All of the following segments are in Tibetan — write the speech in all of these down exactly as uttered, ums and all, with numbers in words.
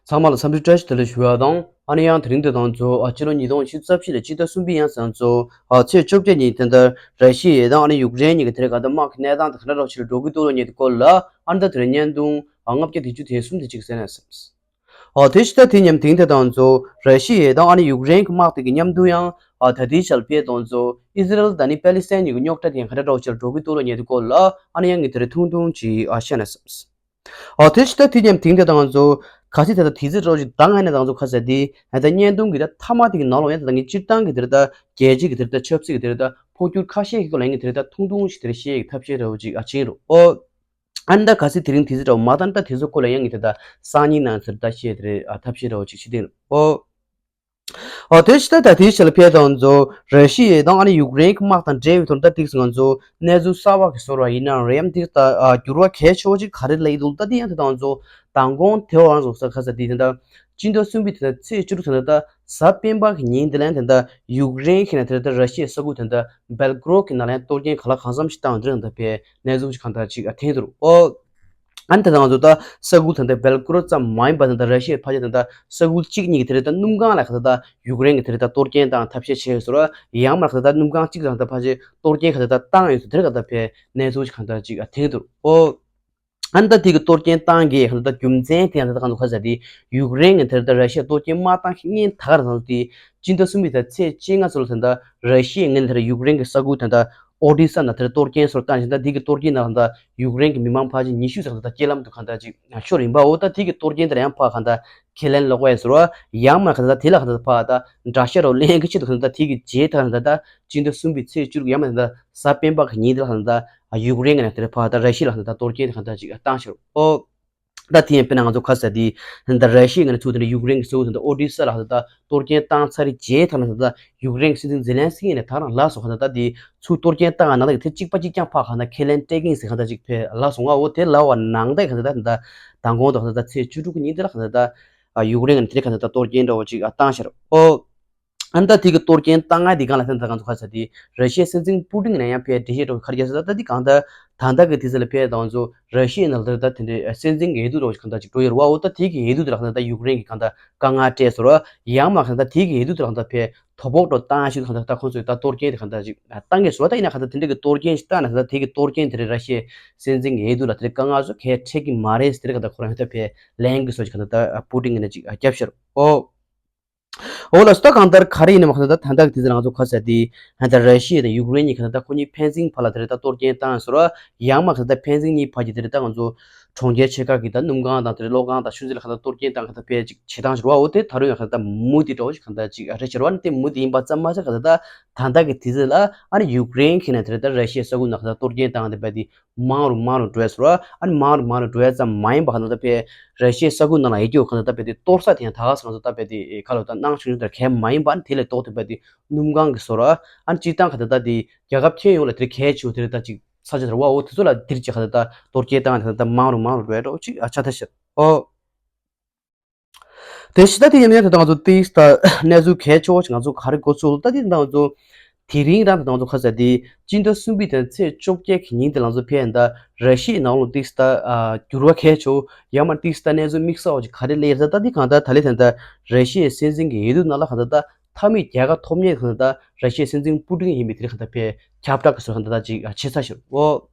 ཚང་མ་ལ་འཚམས་འདྲི་བཀྲ་ཤིས་བདེ་ལེགས་ཞུ་བ་དང་། ཨ་ནི་ཡང་དེ་རིང་དེ་དང་གཙོ་ཨ་ཕྱི་ལོ་ཉིས་སྟོང་ཉི་ཤུ་རྩ་བཞི་ལོའི་སྤྱི་ཟླ་གསུམ་པའི་ཡང་ཚང་གཙོ་ཨ་ཚེས་བཅོ་བརྒྱད་ཉིན་དེ་འདྲ་ར་ཤི་ཡ་དང་ཨ་ནི་ཡུཀ་རེན་གཉིས་ཀྱི་དེ་རིང་ག་ད་དམག་གི་གནས་སྟངས་དེ་ག་འདྲ་འདྲ་བོ་ཞིག་འགྲོ་གི་འདུག་ལབ་མཁན་དེ་སྐོར་ལ། ཨ་ནི་ད་དེ་རིང་བརྙན་ཐུང་ཨ་ལྔ་བརྒྱ་བདུན་ཅུ་དོན་གསུམ་དེ་ཅིག་གསན་ན་བསམས། ཨ་དེ་ཕྱི་ཟླ་དེ་མཉམ་དེང་དེ་དང་གཙོ་ར་ཤི་ཡ་དང་ཨ་ནི་ཡུཀ་རེན་གྱི་དམག་དེ་གི་མཉམ་དུ་ཡང་ཨ་ད་ལྟའི་ཆར་ཕེ་དང་གཙོ་ཨི་ཟི་རལ་དང་ཨ་ནི་པེ་ལི་སི་ཐན་གཉིས་ཀྱི་རྙོག་དྲ་དེ་ག་འདྲ་འདྲ་བོ་ཞིག་འགྲོ་གི་འདུག་ལབ་མཁན་དེ་སྐོར་ལ་ཨ་ནི་ཡང་ངས་དེ་རིང་ཐུང་ཐུང་ཅིག་ཨ་བཤད་ན་བསམས། ཨོ་དེ་ཕྱི་ཟླ་དེ་མཉམ་དེང་དེ་དང་གཙོ་ག་ཚིག་དེ་ད་དེ་ཚིག་འདྲ་བོ་ཞིག་ད་ང་ནས་དང་གཙོ་ཁ་ཟེར་དེ་ད་བརྙན་ཐུང་གི་ད་མཐའ་མ་དེ་གི་ནང་ལོགས་ཡང་ད་ངས་སྤྱིར་བཏང་གི་དེ་རེད། ད་རྒྱལ་སྤྱི་གི་དེ་རེད། ད་ཆབ་སྲིད་ཀྱི་དེ་རེད། ད་ཕོ་འགྱུར་ཁ་ཤས་ཀྱི་སྐོར་ལ་ངས་དེ་རེད། ད་ཐུང་ཐུང་ཞིག་དེ་རེད་བཤད་ཡག་ཐབས་ཤེས་འདྲ་བོ་ཅིག་ཨ་བྱེད་ཀྱི་ཡིན། ཨོ་ཨ་ནི་ད་ག་ཚིག་དེ་རིང་དེ་ཚིག་འདྲ་བོ་མ་ད་ད་དེ་ཚོ་སྐོར་ལ་ཡང་ངས་དེ་ད་སང་ཉིན་ནང་དེ་རེད། ད་བཤད་དེ་རེད། ཨ་ཐབས་ཤེས་འདྲ་བོ་ཅིག་བྱེད་ཀྱི་ཡིན། ཨོ། ཨོ་དེ་ཕྱི་ཟླ་ད་དེའི་ཆར་ལ་ཕེ་དང་གཙོ་ར་ཤི་ཡ་དང་ཨ་ནི་ཡུཀ་རེན་གྱི་དམག་དང་འབྲེལ་བའི་ཐོག་ད་ཏིག་ང་ཚོ་གནས་ཚུལ་གསར་བ་གི་བཟོ་འདྲ་ཡིན་ན་རེད། ཡང་ཏིག་ད་འགྱུར་བ་གལ་ཆེ་བོ་ཅིག་ག་རེ་སླེབས་འདུག་ད་དེ་ཡང་དེ་དང་གཙོ་མདང་དགོང་དེ་བར་ང་ཚོ་ས་ཁ་ས་དེ་དེ་ད་སྤྱི་ཟླ་གསུམ་པའི་དེ་ད་ཚེས་བཅུ་དྲུག་དེ་ད་གཟའ་སྤེན་པ་གི་ཉིན་དེ་ལ་དེ་ད་ཡུཀ་རེན་གྱི་ནང་དེ་ད་ར་ཤི་ཡའི་ས་ཁུལ་དེ་ད་སྦེལ་ཀོ་རོད་གི་ནང་ལ་གཏོར་སྐྱོན་ག་ལ་གང་འཚམ་ཞིག་བཏང་འདུག་ད་ཕེ་གནས་ཚུལ་ཅིག་གང་ལྟར་ཅིག་ཐོན་འདུག་ཨོ། ཨ་ནི་ད་ང་ཚོ་ད་ས་ཁུལ་ད་ལྟ་སྦེལ་ཀོ་རོད་ཙམ་མ་ཡིན་པ་ད་ལྟ་ར་ཤི་ཡའི་ཕ་ཆེ་ད་ལྟ་ས་ཁུལ་གཅིག་གཉིས་ཀྱི་དེ་རེད། ད་སྣུམ་ཁང་ལ་ག་ད་ལྟ་ཡུཀ་རེན་གྱི་དེ་རེད། ད་གཏོར་སྐྱོན་བཏང་ཐབས་ཤེས་བྱས་ཟེར་བ། ཡང་མ་ག་ད་ལྟ་སྣུམ་ཁང་གཅིག་ལ་ད་ལྟ་ཕ་ཆེ་གཏོར་སྐྱོན་ག་ད་ལྟ་བཏང་ཡོད་ཟེར། དེ་རེད། ག་ད་ཕེ་གནས་ཚུལ་ཅིག་གང་ལྟར་ཅིག་ཐོན་འདུག་ཨོ། ཨ་ནི་ད་དེ་གི་གཏོར་སྐྱོན་བཏང་གི་ག་ད་ལྟ་རྒྱུ་མཚན་དེ་ཡང་ད་ལྟ་གང་འདུག་ཁ་ཟེར་དེ་ཡུཀ་རེན་གྱི་དེ་རེད། ད་ར་ཤི་ཡ་གཏོར་སྐྱོན་མ་བཏང་མཁན་ད་ག་རང་དེ་སྤྱི་ཟླ་གསུམ་པའི་ད་ཚེས་བཅོ་ལྔ་ཚོ་ལ་ད་ལྟ་ར་ཤི་ཡའི་ངོས་ནས་ད་ལྟ་ཡུཀ་རེན་གྱི་ས་ཁུལ་ད་ལྟ་ཨོ་ཌི་ས་ནང་དེར་གཏོར་སྐྱོན་སོགས་བཏང་ཞིང་། ད་དེ་གི་གཏོར་སྐྱོན་ནང་ད་ཡུཀ་རེན་གྱི་མི་མང་ཕལ་ཆེར་ཉི་ཤུ་ཙམ་ད་ལྟ་རྐྱེན་ལམ་དུ་གང་ལྟར་ཅིག་ཤོར་ཡིན་པའོ། ད་དེ་གི་གཏོར་སྐྱོན་དེ་ལ་ཡང་ཕར་གང་ལྟར་ཁས་ལེན་ལོག་པ་ཡིན་ཟེར་བ། ཡང་མ་གང་ལྟར་དེ་ལ་གང་ལྟར་ཕར་ད་དགྲ་ཤ་རོ་ལེན་གྱི་ཆེད་དུ་གང་ལྟར་དེ་གི་རྗེས་ད་གང་ལྟར་ད་སྤྱི་ཟླ་གསུམ་པའི་ཚེས་བཅུ་དྲུག་ཡང་མ་གང་ལྟར་གཟའ་སྤེན་པ་གི་ཉིན་དེ་ལ་གང་ལྟར་ཡུཀ་རེན་གྱི་ནང་དེར་ཕར་ད་ར་ཤི་ཡ་ལ་གང་ལྟར་གཏོར་སྐྱོན་དེ་གང་ལྟར་ཅིག་བཏང་ཤོར་ཨོ། ད་དེ་ཡང་དཔེར་ན་ང་ཚོ་ཁ་ཟེར་དེ་ད་ར་ཤི་ཡའི་ངོས་ནས་ཚུར་དེ་འདྲ་ཡུཀ་རེན་གྱི་ས་ཁུལ་དེ་འདྲ་ཨོ་ཌི་ས་ལ་ད་ལྟ་གཏོར་སྐྱོན་བཏང་ཚར་རྗེས་ད་ལ་ད་ལྟ་ཡུཀ་རེན་གྱི་སྲིད་འཛིན་ཛེ་ལན་སི་ཀི་ནས་ད་རང་ལབ་སོང་། ད་ལྟ་དེ་ཚུར་གཏོར་སྐྱོན་བཏང་ང་ནང་ལ་དེ་གཅིག་པ་གཅིག་རྐྱང་ཕར་གང་ལྟར་ཁས་ལེན་སྤྲད་ཀྱིན་ཟེར་གང་ལྟར་ཅིག་ཕེ་ལབ་སོང་ང་། འོ་དེ་ལབ་པ་ནང་ལྟར་གང་ལྟར་ད་ད་མདང་དགོང་དང་གང་ལྟར་ཚེས་བཅུ་དྲུག་གི་ཉིན་དེ་ལ་གང་ལྟར་ད་ཡུཀ་རེན་གྱི་དེ་གང་ལྟར་ད་གཏོར་སྐྱོན་འདྲ་བོ་ཅིག་བཏང་ཤར་ཨོ། ཨ་ནི་ད་དེ་གི་གཏོར་སྐྱོན་བཏང་ང་དེ་སྒང་ལ་ད་ལྟ་ང་ཚོ་ཁ་ས་དེ་ར་ཤི་ཡའི་སྲིད་འཛིན་པུ་ཏིན་ནས་ཡང་ཕེ་འགྲེལ་བཤད་འདྲ་བོ་ག་རེ་བརྒྱབ་ཟེར་ན། ད་དེ་གང་ལྟར་ད་ལྟ་གི་དུས་ཚོད་ལ་ཕེ་ད་ང་ཚོ་ར་ཤི་ཡའི་ནང་ལ་ད་ད་དེ་འདྲའི་སྲིད་འཛིན་གྱི་འོས་བསྡུ་འདྲ་བོ་ཞིག་གང་ལྟར་ཅིག་འགྲོ་ཡོད་རེད་བ། འོ་ད་དེ་གི་འོས་བསྡུ་དེ་ལ་གང་ལྟར་ད་ཡུཀ་རེན་གྱིས་གང་ལྟར་དཀའ་ངལ་སྤྲད་སོང་ར། ཡང་མ་གང་ལྟར་དེ་གི་འོས་བསྡུ་དེ་ལ་གང་ལྟར་ཕེ་དོ་ཕོག་འདྲ་བོ་བཏང་ཡ་ཞིག་གང་ལྟར་ད་ཁོང་ཚོས་ད་གཏོར་སྐྱོན་དེ་གང་ལྟར་ཅིག་བཏང་གི་སོང་བ། ད་ཡིན་ན་གང་ལྟར་དེ་འདྲ་གི་གཏོར་སྐྱོན་ཞིག་བཏང་ན་གང་ལྟར་དེ་གི་གཏོར་སྐྱོན་དེ་རེད། ར་ཤི་ཡའི་སྲིད་འཛིན་གྱི་འོས་བསྡུ་ལ་དེ་འདྲ་དཀའ་ངལ་བཟོ་གལ་འཕྲད་ཀྱི་མ་རེད་ཟེར་དེ་འདྲ་གང་ལྟར་ཁོ་རང་ད་ཕེ་ལན་གྱི་སོ་ཞིག་གང་ལྟར་ད་པུ་ཏིན་གྱི་ནས་ཅིག་བརྒྱབ་ཤར་ཨོ། འོ་ལགས་སོ། ད་གང་ལྟར་ག་རེ་ཡིན་ནམ་གང་ལྟར་ད་ད་ལྟ་གི་དུས་ཚོད་ལ་ང་ཚོ་ཁ་ཟེར་དེ་ད་ལྟ་ར་ཤི་ཡ་དང་ཡུཀ་རེན་གཉིས་གང་ལྟར་ད་ཁོ་གཉིས་ཕན་ཚུན་བར་ལ་དེ་རེད་ད་གཏོར་སྐྱོན་བཏང་ཡོད་ཟེར་བ། ཡང་མ་གང་ལྟར་ཕན་ཚུན་གཉིས་བར་གྱི་དེ་རེད་ད་ང་ཚོ་གྲོང་ཁྱེར་ཆེ་ཁག་གི་ད་སྣུམ་ཁང་དང་དེ་རེད་གློག་ཁང་དང་ཆུ་མཛོད་ལ་གང་ལྟར་གཏོར་སྐྱོན་བཏང་གང་ལྟར་ཕལ་ཆེར་བྱེད་སྟངས་ཤིག་རེད་བ། འོ་དེ་ད་རུང་ཡང་གང་ལྟར་མུ་མཐུད་འདྲ་བོ་ཞིག་གང་ལྟར་ཅིག་རེད་ཤག་རེད་བ། ཨ་ནི་དེ་མུ་མཐུད་ཡིན་པ་ཙམ་མ་ཟད་གང་ལྟར་ད་ད་ལྟ་གི་དུས་ཚོད་ལ་ཨ་ནི་ཡུཀ་རེན་གྱི་ནས་དེ་རེད་ད་ར་ཤི་ཡའི་ས་ཁུལ་ནང་གང་ལྟར་གཏོར་སྐྱོན་བཏང་དེ་རྦད་དེ་མང་རུ་མང་རུ་འགྲོ་ཡ་ཟེར་བ། ཨ་ནི་མང་རུ་མང་རུ་འགྲོ་ཡ་ཙམ་མ་ཡིན་པ་གང་ལྟར་ད་ཕེ་ར་ཤི་ཡའི་ས་ཁུལ་ནང་ལ་ཡོད་རྒྱུ་གང་ལྟར་ད་རྦད་དེ་གཏོར་ས་དེ་ཡང་ད་ག་ས་གང་ལྟར་ད་རྦད་དེ་ཁ་ལོ་ད་སྣང་ཆུང་ཆུང་དེ་གལ་མ་ཡིན་པ། ཨ་ནི་དེ་ལས་ལྡོག་སྟེ་རྦད་དེ་སྣུམ་ཁང་གི་ཟེར་བ། ཨ་ནི་སྤྱིར་བཏང་གང་ལྟར་ད་དེ་རྒྱལ་ཁབ་ཁྱོན་ཡོངས་ལ་དེ་གལ་ཆེ་བོ་དེ་རེད་ད་ཅིག་ས་ཆ་དེ་རེད་བ། འོ་དེ་ཚོ་ལ་དེར་ཅིག་གང་ལྟར་ད་གཏོར་སྐྱོན་བཏང་ནས་གང་ལྟར་ད་མང་རུ་མང་རུ་འགྲོ་ཡ་འདྲ་བོ་ཅིག་ཨ་ཆགས་ཐལ་ཤག་ཨོ། དེ་ཕྱི་ད་དེ་ཡིན་ཡང་ད་ང་ཚོ་ཏིས་ད་གནས་ཚུལ་གལ་ཆེ་བོ་ཞིག་ང་ཚོ་ག་རེ་གོ་ཚུལ་ད་དེ་ད་ང་ཚོ་དེ་རིང་རང་ད་ང་ཚོ་ཁ་ཟེར་དེ་སྤྱི་ཟླ་གསུམ་པའི་དེ་ཚེས་བཅོ་བརྒྱད་ཀྱི་ཉིན་དེ་ང་ཚོ་ཕེ་ད་ར་ཤི་ཡའི་ནང་ལོགས་ཏིས་ད་འགྱུར་བ་གལ་ཆེ་བོ་ཡང་མ་ཏིས་ད་གནས་ཚུལ་དམིགས་བསལ་བ་ཞིག་ག་རེ་སླེབས་ད་དེ་གང་ལྟར་ད་ལས་དེ་ད་ར་ཤི་ཡའི་སྲིད་འཛིན་གྱི་འོས་བསྡུ་ནང་ལ་གང་ལྟར་ད་མཐའ་མའི་རྒྱལ་ཁ་ཐོབ་མཁན་གང་ལྟར་ད་ར་ཤི་ཡའི་སྲིད་འཛིན་པུ་ཏིན་ཡིན་པའི་དེ་རིང་གང་ལྟར་ཕེ་ཁྱབ་བསྒྲགས་ཀྱི་བཟོ་གང་ལྟར་ད་ཅིག་བྱེད་ས་ཞིག་ཨོ།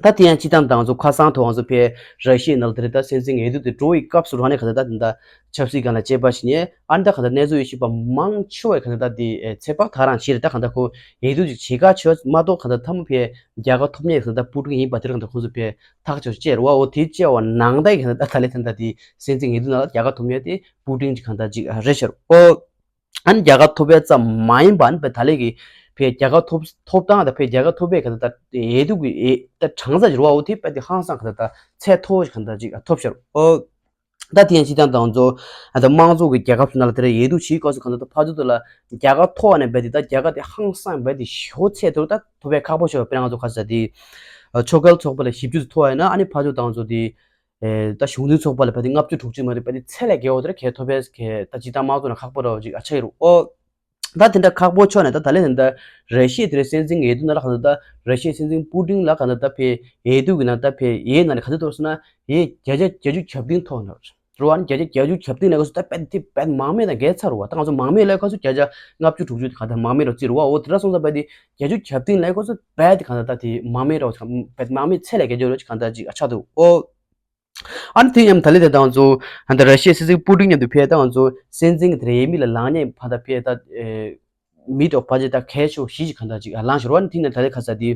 ད་དེ་ཡང་སྤྱིར་བཏང་ད་ང་ཚོ་ཁ་སང་ཐོག་ང་ཚོ་ཕེ་ར་ཤི་ཡའི་ནང་ལ་དེ་རིང་ད་སྲིད་འཛིན་འོས་བསྡུ་དེ་འགྲོ་བའི་སྐབས་སུ་རང་ནས་གང་ལྟར་ད་དེ་འདྲ་ཆབ་སྲིད་སྒང་ལ་དཔྱད་པ་བྱེད་མཁན་ཨ་ནི་ད་གང་ལྟར་གནས་ཚུལ་ཡོད་ཤེས་པ་མང་ཆེ་བས་གང་ལྟར་ད་དེ་ཚོད་དཔག་ད་རང་བྱེད་རེད། ད་གང་ལྟར་ཁོ་འོས་བསྡུ་ཅིག་བྱེད་ཁ་ཆེ་བ་མ་གཏོགས་གང་ལྟར་མཐའ་མ་ཕེ་རྒྱལ་ཁ་ཐོབ་མཁན་གང་ལྟར་པུ་ཏིན་ཡིན་པ་དེ་རིང་གང་ལྟར་ཁོང་ཚོ་ཕེ་ཐག་ཆོད་བཅད་རེད་བ། འོ་དེ་བཅད་པ་ནང་ལྟར་གང་ལྟར་ད་ལས་ད་ལྟ་དེ་སྲིད་འཛིན་འོས་བསྡུ་ནང་ལ་རྒྱལ་ཁ་ཐོབ་མཁན་དེ་པུ་ཏིན་ཅིག་གང་ལྟར་ཅིག་རེད་ཤག་ཨོ། ཨ་ནི་རྒྱལ་ཁ་ཐོབ་པ་ཙམ་མ་ཡིན་པ་ཨ་ནི་ད་ལས་ཀྱི་ཕེ་རྒྱལ་ཁ་ཐོབ་ཐོབ་སྟངས་དང་ཕེ་རྒྱལ་ཁ་ཐོབ་པའི་གང་ལྟར་ད་འོས་བསྡུ་གི་ཨེ་ད་གྲངས་ཚད་ཀྱི་རེད་བ། འོ་དེ་དཔེ་དེ་ཧང་སང་གང་ལྟར་ད་ཚད་མཐོ་བོ་ཞིག་གང་ལྟར་ཅིག་ཐོབ་ཤག་ཨོ། ད་དེ་ཡང་སྤྱིར་བཏང་ད་ང་ཚོ་ཨ་ད་དམངས་གཙོ་གི་རྒྱལ་ཁབ་ཞིག་ནང་ལ་དེ་འདྲ་འོས་བསྡུ་བྱེད་སྐབས་སུ་གང་ལྟར་ད་ཕར་ཚུར་དུ་ལ་རྒྱལ་ཁ་ཐོབ་པ་ནས་རྦད་དེ་ད་རྒྱལ་ཁ་དེ་ཧང་སང་རྦད་དེ་ཞེ་པོ་ཚད་མཐོ་ད་ཐོབ་པའི་ཁག་པོ་ཞིག་དཔེར་ན་ང་ཚོ་ག་ས་དེ་ཆོལ་ཁའི་ཚོགས་པ་ལ་བཞི་བཅུ་ཙམ་ཐོབ་པ་ཡིན་ན་ཨ་ནི་ཕར་ཚུར་ད་ང་ཚོ་དེ། ཨེ་ད་གཞུང་འཛིན་ཚོགས་པ་ལ་བ་དེ་ལྔ་བཅུ་དྲུག་ཅུ་མ་རེད་བ། དེ་ཚད་ལས་བརྒལ་བ་དེ་ར་གལ་ཐོབ་པས་གལ་ད་སྤྱིར་བཏང་དམངས་གཙོ་ནང་ཁག་པོ་ར་བ་ཅིག་ཨ་ཆགས་ཀྱི་རེད། ཨོ། ད་དེ་འདྲ་ཁག་པོ་ཆགས་ནས་ད་ད་ལས་ད་ད་ར་ཤི་ཡའི་དེ་རེད་སྲིད་འཛིན་འོས་བསྡུ་ནང་ལ་གང་ལྟར་ད་ར་ཤི་ཡའི་སྲིད་འཛིན་པུ་ཏིན་ལ་གང་ལྟར་ད་ཕེ་འོས་བསྡུ་གི་ནང་ད་ཕེ་འོས་ནང་ནས་ག་ཚོད་ཐོབ་སོང་ན་འོས་བརྒྱ་ཆ་བརྒྱད་ཅུ་གྱ་བདུན་ཐོབ་ནོ། རུ་བ་ནི་བརྒྱ་ཆ་བརྒྱད་ཅུ་གྱ་བདུན་ལས་ཁོ་ཚོ་ད་རྦད་དེ་རྦད་མང་མེད་དང་འགལ་ཚར་རུ་བ། ད་ང་ཚོ་མང་མེད་ལས་ཁོ་ཚོ་བརྒྱ་ཆ་ལྔ་བཅུ་དྲུག་ཅུ་དེ་ག་ད་མང་མེད་རུ་བརྩི་རུ་བ། འོ་དེ་འདྲ་སོང་ཙང་རྦད་དེ་བརྒྱད་ཅུ་གྱ་བདུན་ལས་ཁོ་ཚོ་རྦད་དེ་ག་ད་ད་དེ་མང་མེད་རུ་རྦད་མང་མེད་ཚད་ལས་བརྒྱད་ཅུ་རུ་ཅིག་ག་ད་ཅིག་ཆགས་འདུག་ཨོ། ཨ་ནི་དེ་མཉམ་ད་ལེ་དེ་དང་ཚོ་ཨ་ད་ར་ཤི་ཡའི་སྲིད་འཛིན་པུ་ཏིན་མཉམ་དུ་ཕེ་དང་ཚོ་སྲིད་འཛིན་གྱི་དེ་རེད་མི་ལ་ལངས་ཉེས་ཕ་ད་ཕེ་ད་ཨེ། མི་ཏོག་པ་ཅེ་ད་ཁའི་ཤོ་ཞི་ཅིག་གང་ལྟར་ཅིག་ལངས་ཤོར་བ་ནི་ཐིག་ནས་ད་ལྟའི་ཁ་ས་དེ།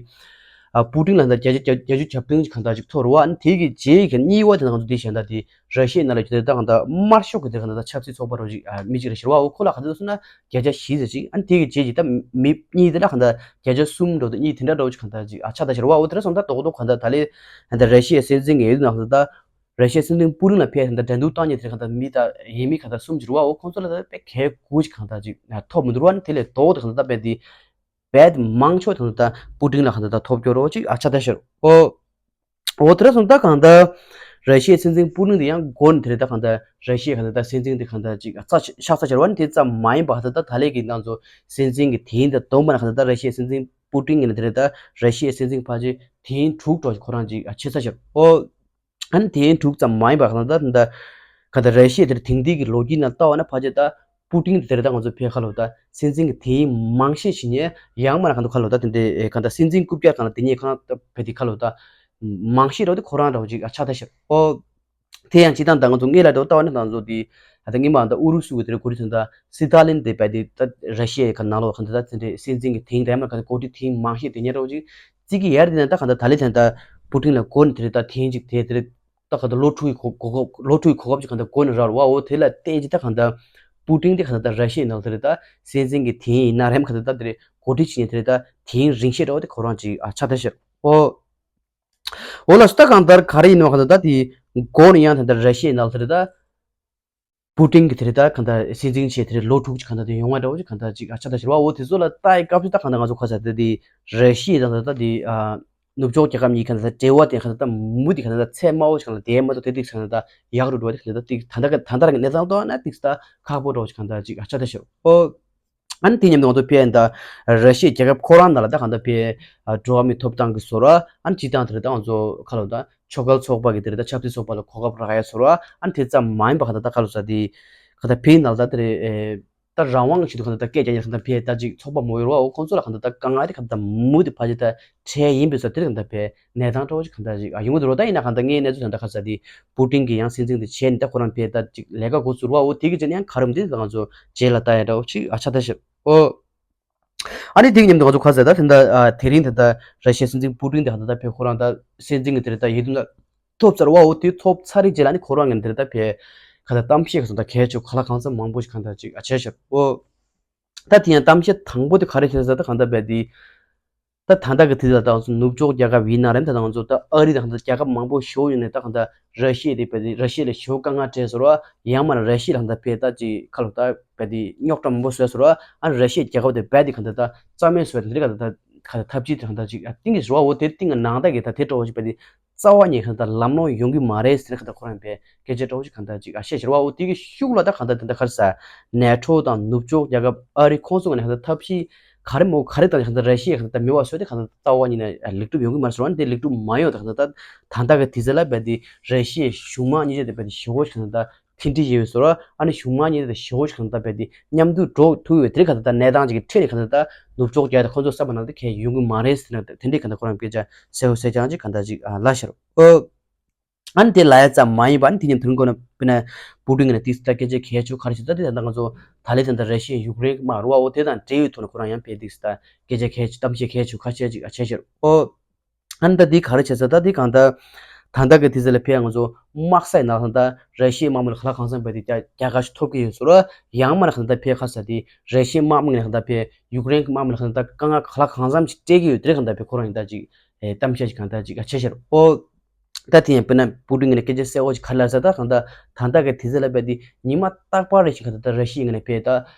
པུ་ཏིན་ལ་ད་བརྒྱ་ཆ་བརྒྱ་ཆ་བརྒྱད་ཅུ་གྱ་བདུན་ཅིག་གང་ལྟར་ཅིག་ཐོབ་རུ་བ་ནི་དེ་གི་རྗེས་ཀྱི་གཉིས་པ་དེ་ནང་ཚོ་དེ་གཞན་དག་དེ་ར་ཤི་ཡའི་ནང་ལ་ཡོད་དེ་ད་གང་ལྟར་དམར་ཤོག་གི་དེ་གང་ལྟར་ཆབ་སྲིད་ཚོགས་པ་རོ་ཅིག་མི་ཅིག་རེད་ཤོར་བ། འོ་ཁོ་ལ་གང་ལྟར་སོང་ན་བརྒྱ་ཆ་བཞི་ཟེར་ཅིག་ཨ་ནི་དེ་གི་རྗེས་ཀྱི་ད་མི་མི་གཉིས་དེ་འདྲ་གང་ལྟར་བརྒྱ་ཆ་གསུམ་འགྲོ་དུ་གཉིས་དེ་འདྲ་འགྲོ་ཅིག་གང་ལྟར་ཅིག་ཨ་ཆགས་ད་ཤོར་བ། འོ་དེ་འདྲ་སོང་ད་རྡོག་རྡོག་གང་ལྟར་ད་ལས་ད་ར་ཤི་ཡའི་སྲིད་འཛིན་གྱི་ཡོད་དུ་ནང་ད། ར་ཤི་ཡའི་སྲིད་འཛིན་པུ་ཏིན་ལ་ཕེ་ད་འགྲན་བསྡུར་བཏང་མཁན་དེ་གང་ལྟར་མི་དང་ཡིན་མི་གང་ལྟར་གསུམ་ཅིག་རུ་བ། འོ་ཁོང་ཚོ་ལ་ད་དཔེ་གལ་དགུ་ཅིག་གང་ལྟར་ཅིག་ཐོབ་མི་འདུག་རུ་བ་ནི་དེ་ལས་ལྡོག་དེ་གང་ལྟར་ད་དཔེ་དེ་བེད་མང་ཆོག་དེ་གང་ལྟར་པུ་ཏིན་ལ་གང་ལྟར་ད་ཐོབ་སྐྱོར་རོ་ཅིག་ཨ་ཆ་ད་ཤར། འོ། འོ་དེ་འདྲ་སོང་ད་གང་ལྟར་ར་ཤི་ཡའི་སྲིད་འཛིན་པུ་ཏིན་དེ་ཡང་མགོ་ནས་དེ་རེད་ད་གང་ལྟར་ར་ཤི་ཡའི་གང་ལྟར་ད་སྲིད་འཛིན་དེ་གང་ལྟར་ཅིག་ཨ་ཆ་ཤག་ས་ཤར་བ་ནི་དེ་ཙམ་མ་ཡིན་པ་གང་ལྟར་ད་ད་ལས་ཀྱི་ནང་ཚོ་སྲིད་འཛིན་གྱི་དེ་ཡིན་ད་སྡོམ་པ་ན་གང་ལྟར་ད་ར་ཤི་ཡའི་སྲིད་འཛིན་པུ་ཏིན་ཡིན་ན་དེ་རེད་ད་ར་ཤི་ཡའི་སྲིད་འཛིན་ཕ་ཆེ་དེ་ཡིན་དྲུག་འགྲོ་ཁོ་རང་ཅིག་ཨ་ཆེ་ས་ཤར། འོ། ཨ་ནི་དེ་ཡིན་དྲུག་ཙམ་མ་ཡིན་པ་གང་ལྟར་ད་ག་ད་ར་ཤི་ཡ་དེར་དེང་དུས་ཀྱི་ལོ་རྒྱུས་ནང་ལྟ་བ་ན་ཕལ་ཆེར་ད་པུ་ཏིན་དེ་དེར་ད་ང་ཚོ་ཕེ་ཁ་ལོ་ད་སྲིད་འཛིན་གྱི་དེ་ཡིན་མང་ཤས་ཤིག་ཉེ་ཡང་མ་ན་གང་དུ་ཁ་ལོ་ད་དེ་འདྲའི་གང་ད་སྲིད་འཛིན་རྐུབ་བཀྱག་གང་ལ་དེ་ཉེ་གང་ད་ཕེ་དེ་ཁ་ལོ་ད་མང་ཤས་རོ་དེ་ཁོ་རང་འདྲ་བོ་ཅིག་ཨ་ཆགས་ད་ཤར། ཨོ། དེ་ཡང་སྤྱི་བཏང་ད་ང་ཚོ་སྔོན་ལ་འདྲ་བོ་ལྟ་བ་ན་ད་ང་ཚོ་དེ་ད་སྔོན་མ་ད་ཨུ་རུ་སུ་གི་དེར་གོ་རི་ཚོན་ད་སི་ཏཱ་ལིན་དེ་ཕེ་དེ་ད་ར་ཤི་ཡའི་ག་ནང་ལོགས་གང་ད་ད་དེ་འདྲའི་སྲིད་འཛིན་གྱི་དེ་ཡིན་ད་ཡང་མ་གང་ད་གོ་སྒྲིག་དེ་ཡིན་མང་ཤས་དེ་ཉེ་འདྲ་བོ་ཅིག་ཅིག་གི་ཡར་དེ་ནས་ད་གང་ལྟར་ད་ལས་དེ་ད་པུ་ཏིན་ལ་གོ་ནས་དེ་རེད་ད་ཐེངས་གཅིག་དེ་དེ་རེད་ད་གང་ལྟར་ལོ་དྲུག་གི་གོ་གོ་ལོ་དྲུག་གི་གོ་སྐབས་ཅིག་གང་ལྟར་གོ་ནས་རག་རུ་བ། འོ་དེ་ལ་བརྟེན་ཅིག་ད་གང་ལྟར་པུ་ཏིན་དེ་གང་ལྟར་ར་ཤི་ཡའི་ནང་དེ་རེད་ད་སྲིད་འཛིན་གྱི་དེ་ཡིན་ན་རེམ་གང་ལྟར་ད་དེ་རེད་གོ་སྒྲིག་བྱས་ནས་དེ་རེད་ད་དེ་རིང་ཤས་འདྲ་བོ་དེ་ཁོ་རང་ཅིག་ཨ་ཆགས་ད་ཤར། འོ། འོ་ལ་སུ་ད་གང་ལྟར་ག་རེ་ཡིན་ནོ་གང་ལྟར་ད་དེ་གོ་ནས་ཡང་དེ་ལྟར་ར་ཤི་ཡའི་ནང་དེ་རེད་ད། པུ་ཏིན་གྱི་དེ་རེད་ད་གང་ལྟར་སྲིད་འཛིན་བྱས་དེ་རེད་ལོ་དྲུག་ཅིག་གང་ལྟར་དེ་ཡོང་བ་འདྲ་བོ་ཅིག་གང་ལྟར་ཅིག་ཨ་ཆགས་ད་ཤར་བ། འོ་དེ་ཚོ་ལ་ལྟ་ཡི་སྐབས་སུ་ད་གང་ལྟར་ང་ཚོ་ཁ་ས་དེ་དེ་ར་ཤི་ཡའི་ད་ད་ད་དེ་ཨ་ནུབ་ཕྱོགས་རྒྱལ་ཁབ་གཉིས་གང་ལྟར་འབྲེལ་བ་དེ་གང་ལྟར་མུ་དེ་གང་ལྟར་ཚད་དམའ་བོ་ཅིག་གང་ལྟར་དེ་མ་གཏོགས་དེ་ཏིག་གང་ལྟར་ཡག་རུ་འགྲོ་བ་དེ་གང་ལྟར་ཏིག་ད་ད་ག་ད་ད་ར་གི་གནས་སྟངས་ལྟོས་ན་ཏིག་ད་ཁག་པོ་འདྲ་བོ་ཅིག་གང་ལྟར་ཅིག་ཨ་ཆགས་ད་ཤར། འོ། ཨ་ནི་དེ་མཉམ་དུ་ང་ཚོ་ཕེ་ད་ར་ཤི་ཡའི་རྒྱལ་ཁབ་ཁོ་རང་ནང་ལ་ད་གང་ལྟར་ཕེ་འགྲོ་བ་མིའི་ཐོབ་ཐང་གི་བཟོ་འདྲ་ཨ་ནི་སྤྱི་བཏང་དེ་རེད་ད་ང་ཚོ་ཁ་ལོ་ད་ཆོལ་ཁ་ཚོགས་པ་གི་དེ་རེད་ད་ཆབ་སྲིད་ཚོགས་པ་ལ་གོ་སྐབས་རག་ཡ་བཟོ་འདྲ་ཨ་ནི་དེ་ཙམ་མ་ཡིན་པ་གང་ལྟར་ད་ཁ་ལོ་ས་དེ་གང་ལྟར་ཕེ་ནང་ལ་ད་དེ་རེད་ད་རང་དབང་ཞིག་ཏུ་གང་ལྟར་ད་སྐད་རྒྱག་ཡ་གང་ལྟར་ཕེ་ད་ཅིག་ཚོགས་པ་མོ་ཡོད་རེད་བ། འོ་ཁོང་ཚོ་ལ་གང་ལྟར་ད་དཀའ་ངལ་དེ་གང་ལྟར་མུ་དེ་ཕ་ཅི་ད་འཕྲད་ཡིན་པའི་བཟོ་དེ་རེད་གང་ལྟར་ཕེ་གནས་སྟངས་འདྲ་བོ་ཅིག་གང་ལྟར་ཅིག་ཨ་ཡོང་གི་འདུག་རོ། ད་ཡིན་ན་གང་ལྟར་ངའི་གནས་ཚུལ་ད་ལྟ་ཁ་ས་དེ་པུ་ཏིན་གྱི་ཡང་སྲིད་འཛིན་དེ་བྱས་ནས་ད་ཁོ་རང་ཕེ་ད་ཅིག་ལས་ཀ་འགོ་ཚུགས་རེད་བ། འོ་དེ་གི་རྗེས་ནས་ཡང་ག་རེ་མི་འདུག་ད་ང་ཚོ་རྗེས་ལ་ལྟ་ཡ་འདྲ་བོ་ཅིག་ཨ་ཆགས་ད་ཤར། འོ། ཨ་ནི་དེ་གི་མཉམ་དུ་ང་ཚོ་ཁ་ས་ད་དེ་འདྲ་ཨ་དེ་རིང་དེ་འདྲ་ར་ཤི་ཡའི་སྲིད་འཛིན་པུ་ཏིན་དེ་གང་ལྟར་ད་ཕེ་ཁོ་རང་ད་སྲིད་འཛིན་གྱི་དེ་རེད་ད་ཡིད་འདུན་ད་ཐོབ་ཚར་བ། འོ་དེ་ཐོབ་ཚར་རེད་རྗེས་ལ་ནི་ཁོ་རང་གི་དེ་རེད་ད་ཕེ་ག་ད་གཏམ་བཤད་ག་སོང་ད་གལ་ཆེ་ག་ལ་གང་འཚམ་མང་པོ་ཞིག་གང་ལྟར་ཅིག་ཨ་བྱས་ཤར། འོ། ད་དེ་ཡང་གཏམ་བཤད་དང་པོ་དེ་ག་རེ་བྱས་ཟེར་ད་གང་ལྟར་བས་དེ། ད་ད་ལྟ་གི་དུས་ལ་ད་ང་ཚོ་ནུབ་ཕྱོགས་རྒྱལ་ཁབ་ཡིན་ན་རེད་ད་ང་ཚོ་ད་ཨ་རི་དང་ད་རྒྱལ་ཁབ་མང་པོ་ཞུ་ཡོད་ནས་ད་གང་ལྟར་ར་ཤི་ཡ་དེ་བས་དེ་ར་ཤི་ཡ་ལ་ཞུ་དཀའ་ངལ་འཕྲད་ཟེར་བ་ཡང་མ་ར་ཤི་ཡ་ལ་གང་ལྟར་བས་ད་ཅིག་ཁ་ལོ་ད་བས་དེ་རྙོག་དྲ་མང་པོ་བཟོས་ཟེར་བ་ཨ་ར་ཤི་ཡ་རྒྱལ་ཁབ་དེ་བས་དེ་གང་ལྟར་ད་རྩ་མེད་བཟོས་དེ་འདྲ་གང་ལྟར་ད་གང་ལྟར་ཐབས་ཇུས་དེ་གང་ལྟར་ཅིག་ཨ་གཏིང་གི་ཟེར་བ་འོ་དེ་གཏིང་གི་ནང་ད་གི་ད་དེ་འདྲ་བོ་ཅིག་བས་དེ། རྩ་བ་ནས་གང་ལྟར་ལམ་ལྷོང་ཡོང་གི་མ་རེད་ཟེར་གང་ལྟར་ཁོ་རང་པས་སྐད་ཆ་འདྲ་བོ་ཞིག་གང་ལྟར་ཅིག་ཨ་བཤད་ཤེར་བ། འོ་དེ་གི་ཤུགས་ལ་ད་གང་ལྟར་དེ་འདྲ་ག་རེ་ཟེར། ནེ་ཊོ་དང་ནུབ་ཕྱོགས་རྒྱལ་ཁབ་ཨ་རི་ཁོང་ཚོ་ངོས་ནས་གང་ལྟར་ཐབས་ཤེས་ག་རེ་མོ་ག་རེ་དང་གང་ལྟར་ར་ཤི་ཡས་གང་ལྟར་མེད་པ་བཟོས་ཏེ་གང་ལྟར་རྩ་བ་ཉིད་ནས་ལེགས་གྲུབ་ཡོང་གི་མ་རེད་ཟེར་བ་ནི་དེ་ལེགས་གྲུབ་མ་ཡོང་། ད་གང་ལྟར་ད་ད་ལྟ་གི་དུས་ཚོད་ལ་རྦད་དེ་ར་ཤི་ཡའི་གཞུང་མང་གཉིས་ཆ་དེ་རྦད་དེ་ཞེ་པོ་ཞིག་གང་ལྟར་མཐུན་སྒྲིལ་ཡོད་པའི་བཟོ་འདྲ་ཨ་ནི་གཞུང་མང་གཉིས་དེ་ཞེ་པོ་ཞིག་གང་ལྟར་རྦད་དེ་མཉམ་དུ་འགྲོ་ཐུབ་ཡོད་དེ་གང་ལྟར་ད་གནས་སྟངས་ཅིག་གི་འཕྲད་ནས་གང་ལྟར་ད་ནུབ་ཕྱོགས་རྒྱལ་ཁབ་ཁོང་ཚོ་བསམ་པ་ནང་དེ་གས་ཡོང་གི་མ་རེད་ཟེར་ན་དེ་འདྲའི་གང་ལྟར་ཁོ་རང་སྐད་ཆ་གསལ་པོ་གསལ་རྐྱང་ཅིག་གང་ལྟར་ཅིག་ལབ་ཤར། ཨོ། ཨ་ནི་དེ་ལབ་ཡ་ཙམ་མ་ཡིན་པ་ཨ་ནི་དེ་ཉིན་དུས་རིང་ཁོ་ན་དཔེར་ན་པུ་ཏིན་གྱི་ནས་ཏིག་ཙམ་སྐད་ཆ་གལ་ཆེ་ག་རེ་ཞིག་ད་དེ་ད་ལྟ་ང་ཚོ་ད་ལས་ད་ལྟ་ར་ཤི་ཡ་ཡུཀ་རེན་དམག་རུ་བ་འོ་དེ་དང་འབྲེལ་ཡོད་ཐོག་ནས་ཁོ་རང་ཡང་དཔེ་ཏིག་ཙམ་སྐད་ཆ་གལ་ཆེ་གཏམ་བཤད་གལ་ཆེ་ཁ་ཤས་ཅིག་ཨ་བྱས་ཤར། ཨོ། ཨ་ནི་ད་འདི་ག་རེ་བྱས་ཟེར་ད་འདི་གང་ལྟར་ད་ལྟ་གི་དུས་ཚོད་ལ་ཕེ་ང་ཚོ་དམག་སའི་ནང་ད་ལྟ་ར་ཤི་ཡའི་དམག་མི་ལ་ག་ལ་གང་འཚམ་པའི་དེ་རྒྱ་རྒྱ་གར་ཞིག་ཐོབ་ཀྱི་ཡོད་ཟེར་རོ། ཡང་མ་ན་གང་ལྟར་ཕེ་ཁ་ས་དེ་ར་ཤི་ཡའི་དམག་མི་ལ་གང་ལྟར་ཕེ་ཡུཀ་རེན་གྱི་དམག་མི་ལ་གང་ལྟར་དཀའ་ངལ་ག་ལ་གང་འཚམ་ཞིག་སྤྲད་ཀྱི་ཡོད་དེ་གང་ལྟར་ཕེ་ཁོ་རང་ཡིན་ད་ཅིག་གཏམ་བཤད་ཅིག་གང་ལྟར་ཅིག་ཨ་བྱས་ཤར། ཨོ། ད་དེ་ཡང་དཔེར་ན་པུ་ཏིན་གྱི་ནས་སྐད་ཆ་གསལ་བོ་ཞིག་ག་རེ་ལབ་ཟེར་ད་གང་ལྟར་ད་ལྟ་གི་དུས་ཚོད་ལ་ཕེ་དེ་ཉི་མ་རྟག་པར་རེ་ཞིག་གང་ལྟར་ད་ར་ཤི་ཡའི་ངོས་ནས་ཕེ་ད་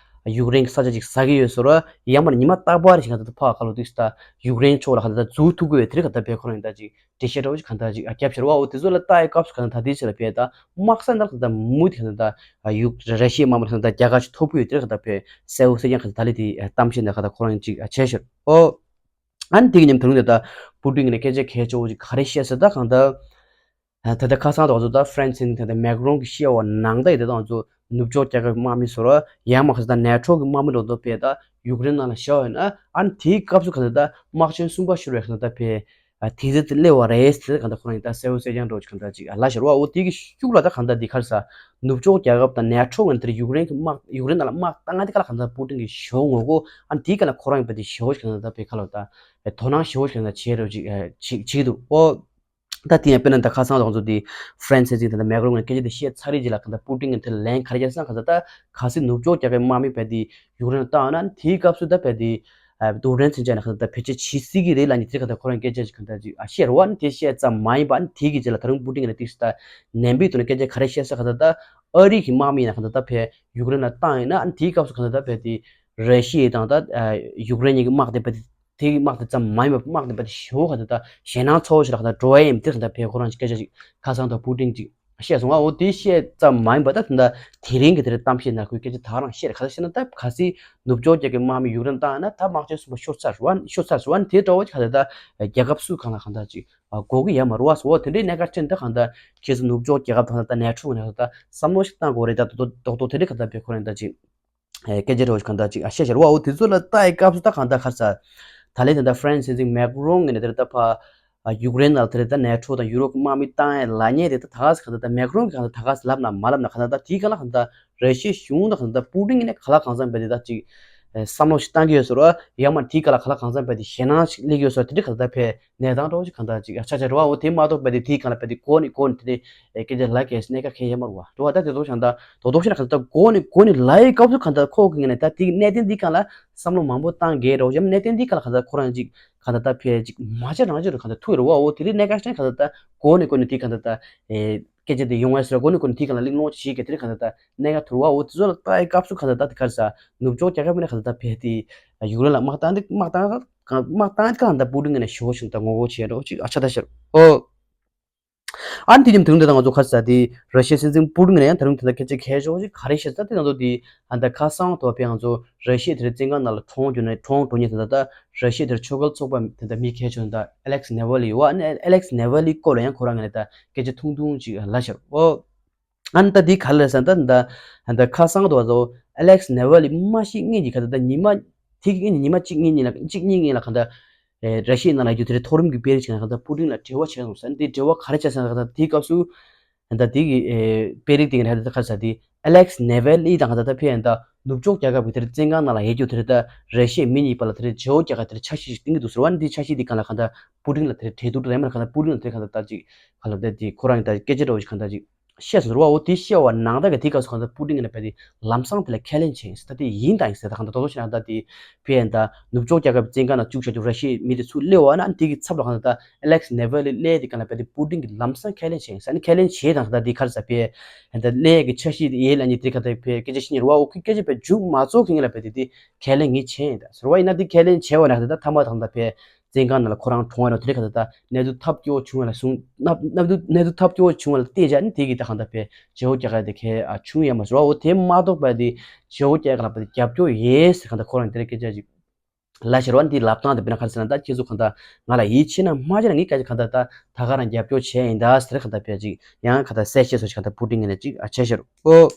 ཡུཀ་རེན་གྱི་ས་ཆ་ཅིག་ཟ་གི་ཡོད་ཟེར་རོ། ཡང་མ་ན་ཉི་མ་རྟག་པར་རེ་ཞིག་གང་ལྟར་ད་ཕ་ག་ལོ་དུས་ད་ཡུཀ་རེན་ཕྱོགས་ལ་གང་ལྟར་ད་འཛུལ་ཐུབ་ཀྱི་ཡོད་དེ་རེད་གང་ལྟར་ཕེ་ཁོ་རང་ཡིན་ད་ཅིག་འགྲེལ་བཤད་འདྲ་བོ་ཞིག་གང་ལྟར་ཅིག་ཨ་རྒྱབ་ཤར་བ། འོ་དེ་ཚོ་ལ་ལྟ་ཡའི་སྐབས་སུ་གང་ལྟར་ད་དེའི་ཆེད་ལ་ཕེ་ད་དམག་ས་ནང་གང་ལྟར་མུ་དེ་གང་ལྟར་ད་ཡུཀ་ར་ཤི་ཡའི་དམག་མི་གང་ལྟར་རྒྱ་གར་ཞིག་ཐོབ་ཀྱི་ཡོད་དེ་རེད་གང་ལྟར་ཕེ་གསལ་བོ་གསལ་རྐྱང་གང་ལྟར་ད་ལས་དེ་གཏམ་བཤད་འདྲ་གང་ལྟར་ཁོ་རང་ཡིན་ཅིག་ཨ་བྱས་ཤར། ཨོ། ཨ་ནི་དེ་གི་ཉིན་དུས་རིང་དེ་ད་པུ་ཏིན་གྱི་ནས་སྐད་ཆ་གལ་ཆེ་བོ་ཅིག་ག་རེ་བཤད་ཟེར་ད་གང་ལྟར། ད་ལྟ་ཁ་སང་དུ་ང་ཚོ་ད་ཧྥ་རན་སི་ནས་ད་ལྟ་མེག་རོན་གྱིས་བཤད་པ་ནང་ལྟར་ཡིན་ད་ང་ཚོ་ནུབ་ཕྱོགས་རྒྱལ་ཁབ་ཀྱི་དམག་མི་ཚོར་ཡང་མ་ཁ་སང་ད་ནེ་ཊོ་གི་དམག་མི་འགྲོ་འདུག་བས་ད་ཡུཀ་རེན་ནང་ལ་བཞག་ཡོད་ན་ཨ་ནི་དེའི་སྐབས་སུ་ཁ་སང་ད་དམག་ཆེན་གསུམ་པ་ཤོར་བའི་ཁ་སང་ད་བས་དེ་ཚོ་དེ་སླེབས་པ་རེད་ཟེར་གང་ལྟར་ཁོ་རང་ཡིན་ད་གསལ་པོ་གསལ་རྐྱང་འགྲོ་གང་ལྟར་ཅིག་ལབ་ཤར་བ་འོ་དེ་གི་ཤུགས་ལ་ད་གང་ལྟར་འདི་ཁར་ས་ནུབ་ཕྱོགས་རྒྱལ་ཁབ་དང་ནེ་ཊོ་ངན་དེར་ཡུཀ་རེན་གྱི་དམག་ཡུཀ་རེན་ནང་ལ་དམག་བཏང་ང་དེ་ག་ལ་གང་ལྟར་པུ་ཏིན་གྱི་ཞེ་པོ་ངོ་རྒོལ་ཨ་ནི་དེའི་ག་ལ་ཁོ་རང་ཡིན་པ་དེ་ཞེ་པོ་ཞིག་གང་ལྟར་ད་བས་ཁ་ལ་ད་དོ་སྣང་ཞེ་པོ་ཞིག་གང་ལྟར་བྱེད་རོགས་ཅིག་ཅིག་ཅིག་འདུག་ཨོ། ད་དེ་ཡང་དཔེར་ན་ད་ཁ་སང་དང་ཚོ་དེ་ཧྥ་རན་སི་ཅིག་དང་མེག་རོན་ངན་སྐད་ཆ་དེ་བཤད་ཚར་རེད་ཅིག་ལ་གང་ལྟར་པུ་ཏིན་གྱི་དེ་ལན་ག་རེ་བརྒྱབ་སོང་གང་ལྟར་ད་གལ་སྲིད་ནུབ་ཕྱོགས་རྒྱལ་ཁབ་དམག་མི་བས་དེ་ཡུཀ་རེན་ལ་བཏང་ཡོད་ན་དེའི་སྐབས་སུ་ད་བས་དེ་ཨ་ཡུཀ་རེན་ཚན་ཆ་ནས་གང་ལྟར་ད་བེད་སྤྱོད་བྱེད་སྲིད་ཀྱི་རེད་ལབ་ནས་དེ་གང་ལྟར་ཁོ་རང་སྐད་ཆ་ཅིག་གང་ལྟར་ཅིག་ཨ་བཤད་རེད་བ་ནི་དེ་བཤད་ཙམ་མ་ཡིན་པ་ནི་དེ་གི་རྗེས་ལ་ད་རུང་པུ་ཏིན་གྱི་ནས་ཏིག་སི་ད་ནན་པའི་ཐོག་ནས་སྐད་ཆ་ག་རེ་བཤད་སོང་གང་ལྟར་ད་ཨ་རི་གི་དམག་མི་ཡིན་ན་གང་ལྟར་ད་བས་ཡུཀ་རེན་ལ་བཏང་ཡོད་ན་ཨ་ནི་དེའི་སྐབས་སུ་གང་ལྟར་ད་བས་དེ་ར་ཤི་ཡ་དང་ད་ཡུཀ་རེན་གཉིས་ཀྱི་དམག་དེ་བས་དེ་དེ་གི་དམག་དེ་ཙམ་མ་ཡིན་པར་དམག་དེ་བས་དེ་ཞེ་པོ་གང་ལྟར་ད་ཞེད་སྣང་ཚ་པོ་ཞིག་ལ་གང་ལྟར་འགྲོ་ཡ་ཡིན་དེ་གང་ལྟར་བས་ཁོ་རང་གི་སྐད་ཆ་ཅིག་ཁ་སང་དང་པུ་ཏིན་གཅིག་བཤད་སོང་ཨ། འོ་དེ་བཤད་ཙམ་མ་ཡིན་པ་ད་ད་དེ་རིང་གི་དེ་རིང་གཏམ་བཤད་ནང་ཁོའི་སྐད་ཆ་ད་རང་བཤད་རེད། ག་ཚོད་བཤད་ན་ད་གལ་སྲིད་ནུབ་ཕྱོགས་རྒྱལ་ཁབ་དམག་མི་ཡུཀ་རེན་བཏང་ན་ད་དམག་ཆེན་གསུམ་པ་ཤོར་ཚར་བ་ཤོར་ཚར་བ་དེ་འདྲ་བོ་ག་ཚོད་ད་རྒྱལ་ཁབ་སུ་གང་ལ་གང་ལྟར་ཅིག་དགོས་ཀྱི་ཡོད་མ་རེད་བ། འོ་དེ་འདྲའི་གནད་འགག་ཅན་ད་གང་ལྟར་ཁྱེད་ཚོ་ནུབ་ཕྱོགས་རྒྱལ་ཁབ་དང་ད་ནེ་ཊོ་ནས་ད་བསམ་བློ་ཞིག་བཏང་དགོས་རེད། ད་རྡོག་རྡོག་དེ་འདྲའི་གང་ལྟར་བས་ཁོ་རང་ད་ཅིག་སྐད་ཆ་རེ་བ་ཞིག་གང་ལྟར་ཅིག་ཨ་བཤད་བྱ་རེད་བ། འོ་དེ་ཚོ་ལ་ལྟ་ཡི་སྐབས་སུ་ད་གང་ལྟར་ཁ་ས་ད་ལན་དེ་འདྲ་ཧྥ་རན་སི་སྲིད་འཛིན་མེག་རོན་ངོས་ནས་དེ་ལྟ་ཕ་ཡུཀ་རེན་ལ་དེ་ལྟ་ནེ་ཊོ་དང་ཡུ་རོབ་དམག་མི་བཏང་ཡ་ལབ་མཁན་དེ་ད་ག་ས་གང་ལྟར་ད་མེག་རོན་གྱིས་གང་ལྟར་ད་ག་ས་ལབ་ན་མ་ལབ་ན་གང་ལྟར་ད་དེའི་གང་ལ་གང་ལྟར་ར་ཤི་ཡའི་གཞུང་དང་གང་ལྟར་པུ་ཏིན་གྱིས་ནས་ག་ལ་གང་འཚམ་བས་དེ་ད་ཅིག་བསམ་བློ་ཞིག་བཏང་གི་ཡོད་ཟེར་བ། ཡང་མ་དེའི་གང་ལ་གང་ལ་གང་འཚམ་བས་དེ་ཞེད་སྣང་ཞིག་སླེབས་ཡོད་ཟེར་བ་དེ་འདྲ་གང་ལྟར་ཕེ་གནས་སྟངས་འདྲ་བོ་ཞིག་གང་ལྟར་ཅིག་ཆ་ཆ་རེད་བ། འོ་དེ་མ་གཏོགས་པ་དེ་དེའི་སྒང་ལ་པ་དེ་གོ་ནས་གོ་ནས་དེ་ནས་སྐད་ཆ་ལབ་མཁན་ཞིག་གནད་འགག་གང་ཡང་ཡོད་མ་རེད་བ། འགྲོ་བ་ད་དེ་ཚོ་བྱས་ན་ད་རྡོག་རྡོག་བཤད་ན་གང་ལྟར་གོ་ནས་གོ་ནས་ལབ་ཡའི་སྐབས་སུ་གང་ལྟར་ཁོ་གི་ངོས་ནས་ད་དེ་གནད་དོན་འདིའི་སྒང་ལ་བསམ་བློ་མང་པོ་བཏང་གི་རེད་བ། གནད་དོན་འདིའི་སྒང་ལ་གང་ལྟར་ཁོ་རང་ཅིག་གང་ལྟར་ད་ཕལ་ཅིག་མ་བྱས་རང་བྱས་རུ་གང་ལྟར་ཐུག་ཡོད་རེད་བ། འོ་དེ་རིང་གནད་འགག་ཅན་གང་ལྟར་ད་གོ་ནས་གོ་ནས་དེ་གང་ལྟར་ད་ཨེ་སྐད་ཆ་དེ་ཡོང་བ་ཟེར་གོ་ནས་གོ་ནས་དེ་གང་ལ་གླེང་སློང་བྱེད་ཀྱི་དེ་རིང་གང་ལྟར་ད་གནད་འགག་ཐུག་བ། འོ་དེ་ཚོ་ལ་ལྟ་ཡའི་སྐབས་སུ་གང་ལྟར་ད་དེ་ག་རེ་ཟ་ནུབ་ཕྱོགས་རྒྱལ་ཁབ་ནས་གང་ལྟར་ད་ཕལ་དེ་ཡུཀ་རེན་ལ་དམག་བཏང་དེ་དམག་བཏང་དམག་བཏང་གང་ལྟར་པུ་ཏིན་ངོས་ནས་ཞེ་པོ་ཞིག་ད་ངོ་རྒོལ་བྱས་འགྲོ་ཅིག་ཨ་ཆ་ད་ཤར་ཨོ། ཨ་ནི་དེ་ཉིན་དེ་རིང་འདི་ད་ང་ཚོ་ཁ་ས་དེ་ར་ཤི་ཡའི་སྲིད་འཛིན་པུ་ཏིན་ནས་ཡང་དེ་རིང་དེ་འདྲ་སྐད་ཆ་གལ་ཆེ་བ་ཞིག་ག་རེ་བཤད་ས་དེ་ང་ཚོ་དེ་ཨ་ད་ཁ་སང་ཐོག་པའི་ང་ཚོ་ར་ཤི་ཡ་དེར་བཙོན་ཁང་ནང་ལ་གྲོངས་རྒྱུ་ནས་གྲོངས་འགྲོ་ཉེན་དེ་འདྲ་ད་ར་ཤི་ཡ་དེར་ཆོས་འགལ་ཚོགས་པ་དེ་འདྲ་མི་གལ་ཆེ་ད་ཨ་ལེག་སི་ནེ་ཝ་ལི་ཡོད་ཨ་ནི་ཨ་ལེག་སི་ནེ་ཝ་ལི་སྐོར་ལ་ཡང་ཁོ་རང་ངོས་ནས་ད་སྐད་ཆ་ཐུང་ཐུང་ཅིག་ལབ་ཤར་ཨོ། ཨ་ནི་ད་འདི་ག་ལ་ཟེར་ན་ད་ད་ད་ཁ་སང་དུ་བ་ཟོ་ཨ་ལེག་སི་ནེ་ཝ་ལི་མ་ཤི་ངེས་ཀྱི་ཁ་ད་ད་ཉི་མ་དེ་གི་ཉི་མ་གཅིག་གཉིས་གཉིས་ལ་གཅིག་གཉིས་གཉིས་ལ་ག་ད་ཨེ་ར་ཤི་ཡའི་ནང་ལ་ཡོད་དེ་རེད། མཐོ་རིམ་གྱི་དཔོན་རིགས་ཅིག་ནང་ག་ད་པུ་ཏིན་ལ་འབྲེལ་བ་བྱས་སོང་ཟེར་ན་དེ་འབྲེལ་བ་ག་རེ་བྱས་སོང་ཟེར་ན་ག་ད་དེའི་སྐབས་སུ་ད་དེ་གི་ཨེ་དཔོན་རིགས་དེ་གི་ནང་ག་ད་ཁ་ས་དེ་ཨ་ལེག་སི་ནེ་ཝ་ལི་དང་ག་ད་ད་ཕེ་ཡན་ད་ནུབ་ཕྱོགས་རྒྱལ་ཁབ་ཀྱི་དེ་རེད་བཙོན་ཁང་ནང་ལ་ཡོད་རྒྱུ་དེ་རེད། ད་ར་ཤི་ཡའི་མི་གཉིས་བར་ལ་དེ་རེད་བྱེད་སྒོ་རྒྱག་ག་དེ་རེད་འཆར་གཞི་ཞིག་བཏིང་གི་འདུག་ཟེར་བ་ནི་དེ་འཆར་གཞི་དེ་གང་ལ་ག་ད་པུ་ཏིན་ལ་དེ་རེད་འབྲེལ་གཏུག་རེད་མ་ག་ད་པུ་ཏིན་ལ་དེ་ག་ད་ད་ཅིག་ག་ལ་ད་དེ་ཁོ་རང་ད་སྐད་ཆ་འདྲ་བོ་ཞིག་ག་ད་ཅིག་བཤད་སོང་ཟེར་བ། འོ་དེ་བཤད་པ་ནང་ལྟར་གྱི་དེའི་སྐབས་སུ་གང་ལྟར་པུ་ཏིན་གྱིས་ནས་བས་དེ་ལམ་སང་དེ་ལ་ཁས་ལེན་བྱས་ཡིན་ཟེར། ད་དེ་ཡིན་དང་ཡིན་ཟེར། ད་གང་ལྟར་དོ་དོ་ཞིག་ན་ད་དེ་ཕེ་ཡན་ད་ནུབ་ཕྱོགས་རྒྱལ་ཁབ་བཙོན་ཁང་ནང་བཅུག་བྱ་རྒྱུ་ར་ཤི་ཡའི་མི་དེ་ཚུར་སླེབས་པ་ན་དེ་གི་ཚབ་ལ་གང་ལྟར་ད་ཨ་ལེག་སི་ནེ་ཝ་ལི་སླེབས་དེ་གང་ལ་བས་དེ་པུ་ཏིན་གྱིས་ལམ་སང་ཁས་ལེན་བྱས་ཡིན་ཟེར། ཨ་ནི་ཁས་ལེན་བྱས་དང་ད་དེ་ག་རེ་ཟེར་ཕེ་ཡན་ད་སླེབས་ཀྱི་འཆར་གཞི་དེ་ཡིན་ལ་ནི་དེ་ག་ད་ཕེ་སྐད་ཆ་བཤད་ཉེར་བ། འོ་ཁོའི་སྐད་ཆ་བས་མཇུག་མ་རྫོགས་ཀྱི་ངེས་ལ་བས་དེ་དེ་ཁས་ལེན་ངེས་བྱས་ཡིན་ད་ཟེར་བ་ཡིན་ན་དེ་ཁས་ལེན་བྱས་པ་ན་གང་ལྟར་ད་མཐའ་མ་དང་ད་ཕེ་བཙོན་ཁང་ནང་ལ་ཁོ་རང་གྲོངས་ཡ་ནོ་དེ་རིང་ག་ད་ལྟ་གནས་ཚུལ་ཐབས་སྐྱོ་བྱུང་བ་ལ་གསུང་གནས་གནས་ཚུལ་གནས་ཚུལ་ཐབས་སྐྱོ་བྱུང་བ་ལ་བལྟས་བྱས་ནི་དེ་གི་ད་གང་ལྟར་བས་བྱེད་སྒོ་རྒྱག་ཡ་དེ་གལ་ཨ་བྱུང་ཡ་མ་ཟེར་བ། འོ་དེ་མ་གཏོགས་པ་དེ་བྱེད་སྒོ་རྒྱག་ཡ་ག་ལ་བས་རྒྱབ་སྐྱོར་ཡོད་ཟེར་གང་ལྟར་ཁོ་རང་དེ་རིང་སྐད་ཆ་ཅིག་ལབ་ཤར་བ་འདི་ལབ་སྟངས་དེ་དཔེར་ན་ག་རེ་ཟེར་ན་ད་ཁྱེད་ཚོ་གང་ལྟར་ང་ལ་ཡིད་ཆེས་ན་མ་ཆེས་ན་ངས་སྐད་ཆ་གང་ལྟར་ད་ད་ག་རང་རྒྱབ་སྐྱོར་བྱས་ཡིན་ད་ཟེར་གང་ལྟར་བས་ཅིག་ཡང་གང་ལྟར་གསལ་བཤད་སོགས་ཅིག་གང་ལྟར་པུ་ཏིན་གི་ནས་ཅིག་ཨ་བྱས་ཤར་འོ།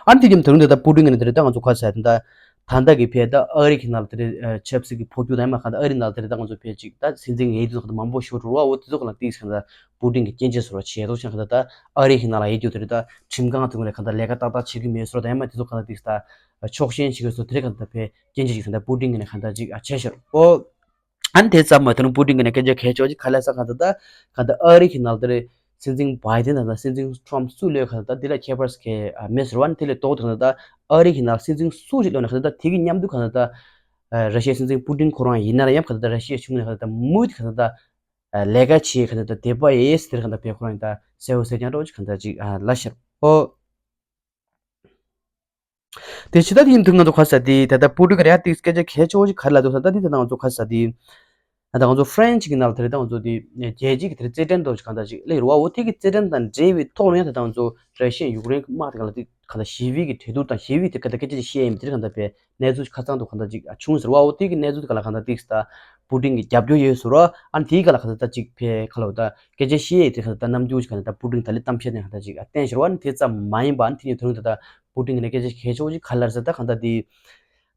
ཨ་ནི་དེ་རྒྱུ་དེ་རིང་དེ་ད་པུ་ཏིན་གི་ནས་དེ་རེད། ད་ང་ཚོ་ཁ་ས་ད་ད་ད་ལྟ་གི་ཕེ་ད་ཨ་རི་གི་ནང་ལ་དེ་རེད་ཆབ་སྲིད་ཀྱི་འཕོ་འགྱུར་དང་མ་གང་ད་ཨ་རི་ནང་ལ་དེ་རེད། ད་ང་ཚོ་ཕེ་ཅིག་ད་སྲིད་འཛིན་ཡིན་དུས་ད་མང་པོ་ཤོར་འགྲོ་བ། འོ་དེ་ཚོ་གང་ལ་ཏིག་གང་ད་པུ་ཏིན་གི་སྐྱོན་བརྗོད་སོར་བ་བྱས་ཏོ་ཤང་གང་ད་ད་ཨ་རི་གི་ནང་ལ་ཡིན་རྒྱུ་དེ་རེད། ད་ཁྲིམས་ཁང་དུ་ལ་གང་ད་ལས་ཀ་ཏག་ཏག་བྱེད་ཀྱི་མེད་སོར་ད་མ་དེ་ཚོ་གང་ད་ཏིག་ད་ཕྱོགས་ཞེན་བྱེད་ཀྱི་སོར་དེ་རེད། གང་ད་ཕེ་སྐྱོན་བརྗོད་ཅིག་གང་ད་པུ་ཏིན་གི་ནས་གང་ད་ཅིག་ཨ་བྱས་ཤར་འོ། ཨ་ནི་དེ་ཙམ་མ་ཐོན་པུ་ཏིན་གྱི་ནས་སྐད་ཆ་གལ་ཆེ་བ་ཅིག་ག་ལ་ས་གང་ལྟར་ད་གང་ལྟར་ཨ་རི་གི་ནང་དེར་སྲིད་འཛིན་བྷའི་ཏིན་དང་སྲིད་འཛིན་ཁྲོམ་སུ་ལོས་གང་ལྟར་ད་འདི་ལ་ཁྱད་པར་གལ་མེད་ཟེར་བ་ནི་དེ་ལས་ལྡོག་གང་ལྟར་ད་ཨ་རི་གི་ནང་སྲིད་འཛིན་སུ་ཞིག་ལོས་ན་གང་ལྟར་ད་དེ་གི་མཉམ་དུ་གང་ལྟར་ད་ར་ཤི་ཡའི་སྲིད་འཛིན་པུ་ཏིན་ཁོ་རང་ཡིན་ན་ཡང་གང་ལྟར་ད་ར་ཤི་ཡའི་གཞུང་ནས་གང་ལྟར་ད་མུ་མཐུད་གང་ལྟར་ད་ལས་ཀ་བྱེད་གང་ལྟར་ད་དད་པ་ཡོད་ཟེར་གང་ལྟར་བས་ཁོ་རང་ཡིན་ད་གསལ་པོ་གསལ་རྐྱང་འདྲ་བོ་ཅིག་གང་ལྟར་ཅིག་ལབ་ཤར་འོ། དེ་ཕྱི་ད་དེ་ཡིན་དུས་ང་ཚོ་ག་ས་དེ་ད་ལྟ་པུ་ཏིན་གྱི་རེད་ཡ་ཏིག་སྐད་ཆ་གལ་ཆེ་བོ་ཞིག་ག་རེ་ལབ་འདུག་ཟེར་ན། ད་དེ་ད་ལྟ་ང་ཚོ་ག་ས་དེ་ ད་ང་ཚོ་ཧྥ་རན་སི་གི་ནང་ལ་དེ་རེད། ད་ང་ཚོ་དེ་རྒྱལ་སྤྱི་གི་དེ་རེད་རྩེད་འགྲན་འདྲ་བོ་ཞིག་གང་ལྟར་ཅིག་སླེབས་རེད་བ། འོ་དེ་གི་རྩེད་འགྲན་དང་འབྲེལ་བའི་ཐོག་ནས་ཡང་ད་ང་ཚོ་ར་ཤི་ཡའི་ཡུཀ་རེན་གི་དམག་དེ་གང་ལ་དེ་གང་ལྟར་ཞི་བའི་གི་གྲོས་བསྡུར་དང་ཞི་བའི་དེ་གང་ལྟར་སྐད་ཆ་ཅིག་བཤད་ཡིན་དེ་གང་ལྟར་བས་གནས་ཚུལ་ཁ་ཚང་དུ་གང་ལྟར་ཅིག་བྱུང་ཟེར་བ། འོ་དེ་གི་གནས་ཚུལ་དེ་ག་ལ་གང་ལྟར་ཏིག་ད་པུ་ཏིན་གི་རྒྱབ་སྐྱོར་ཡོད་ཟེར་བ། ཨ་ནི་དེ་ག་ལ་གང་ལྟར་ད་ཅིག་ཕེ་ག་ལ་བ་ད་སྐད་ཆ་བཤད་ཡིན་དེ་གང་ལྟར་ད་ནམ་རྒྱུན་ཞིག་གང་ལྟར་ད་པུ་ཏིན་ད་ལས་གཏམ་བཤད་དེ་གང་ལྟར་ཅིག་བསྟན་ཟེར་བ། ཨ་ནི་དེ་ཙམ་མ་ཡིན་པ་ཨ་ནི་དེ་ནས་དོན་དུ་ད་པུ་ཏིན་གི་ནས་སྐད་ཆ་གལ་ཆེ་བོ་ཅིག་ག་ལ་ཟེར་ད་གང་ལྟར་དེ།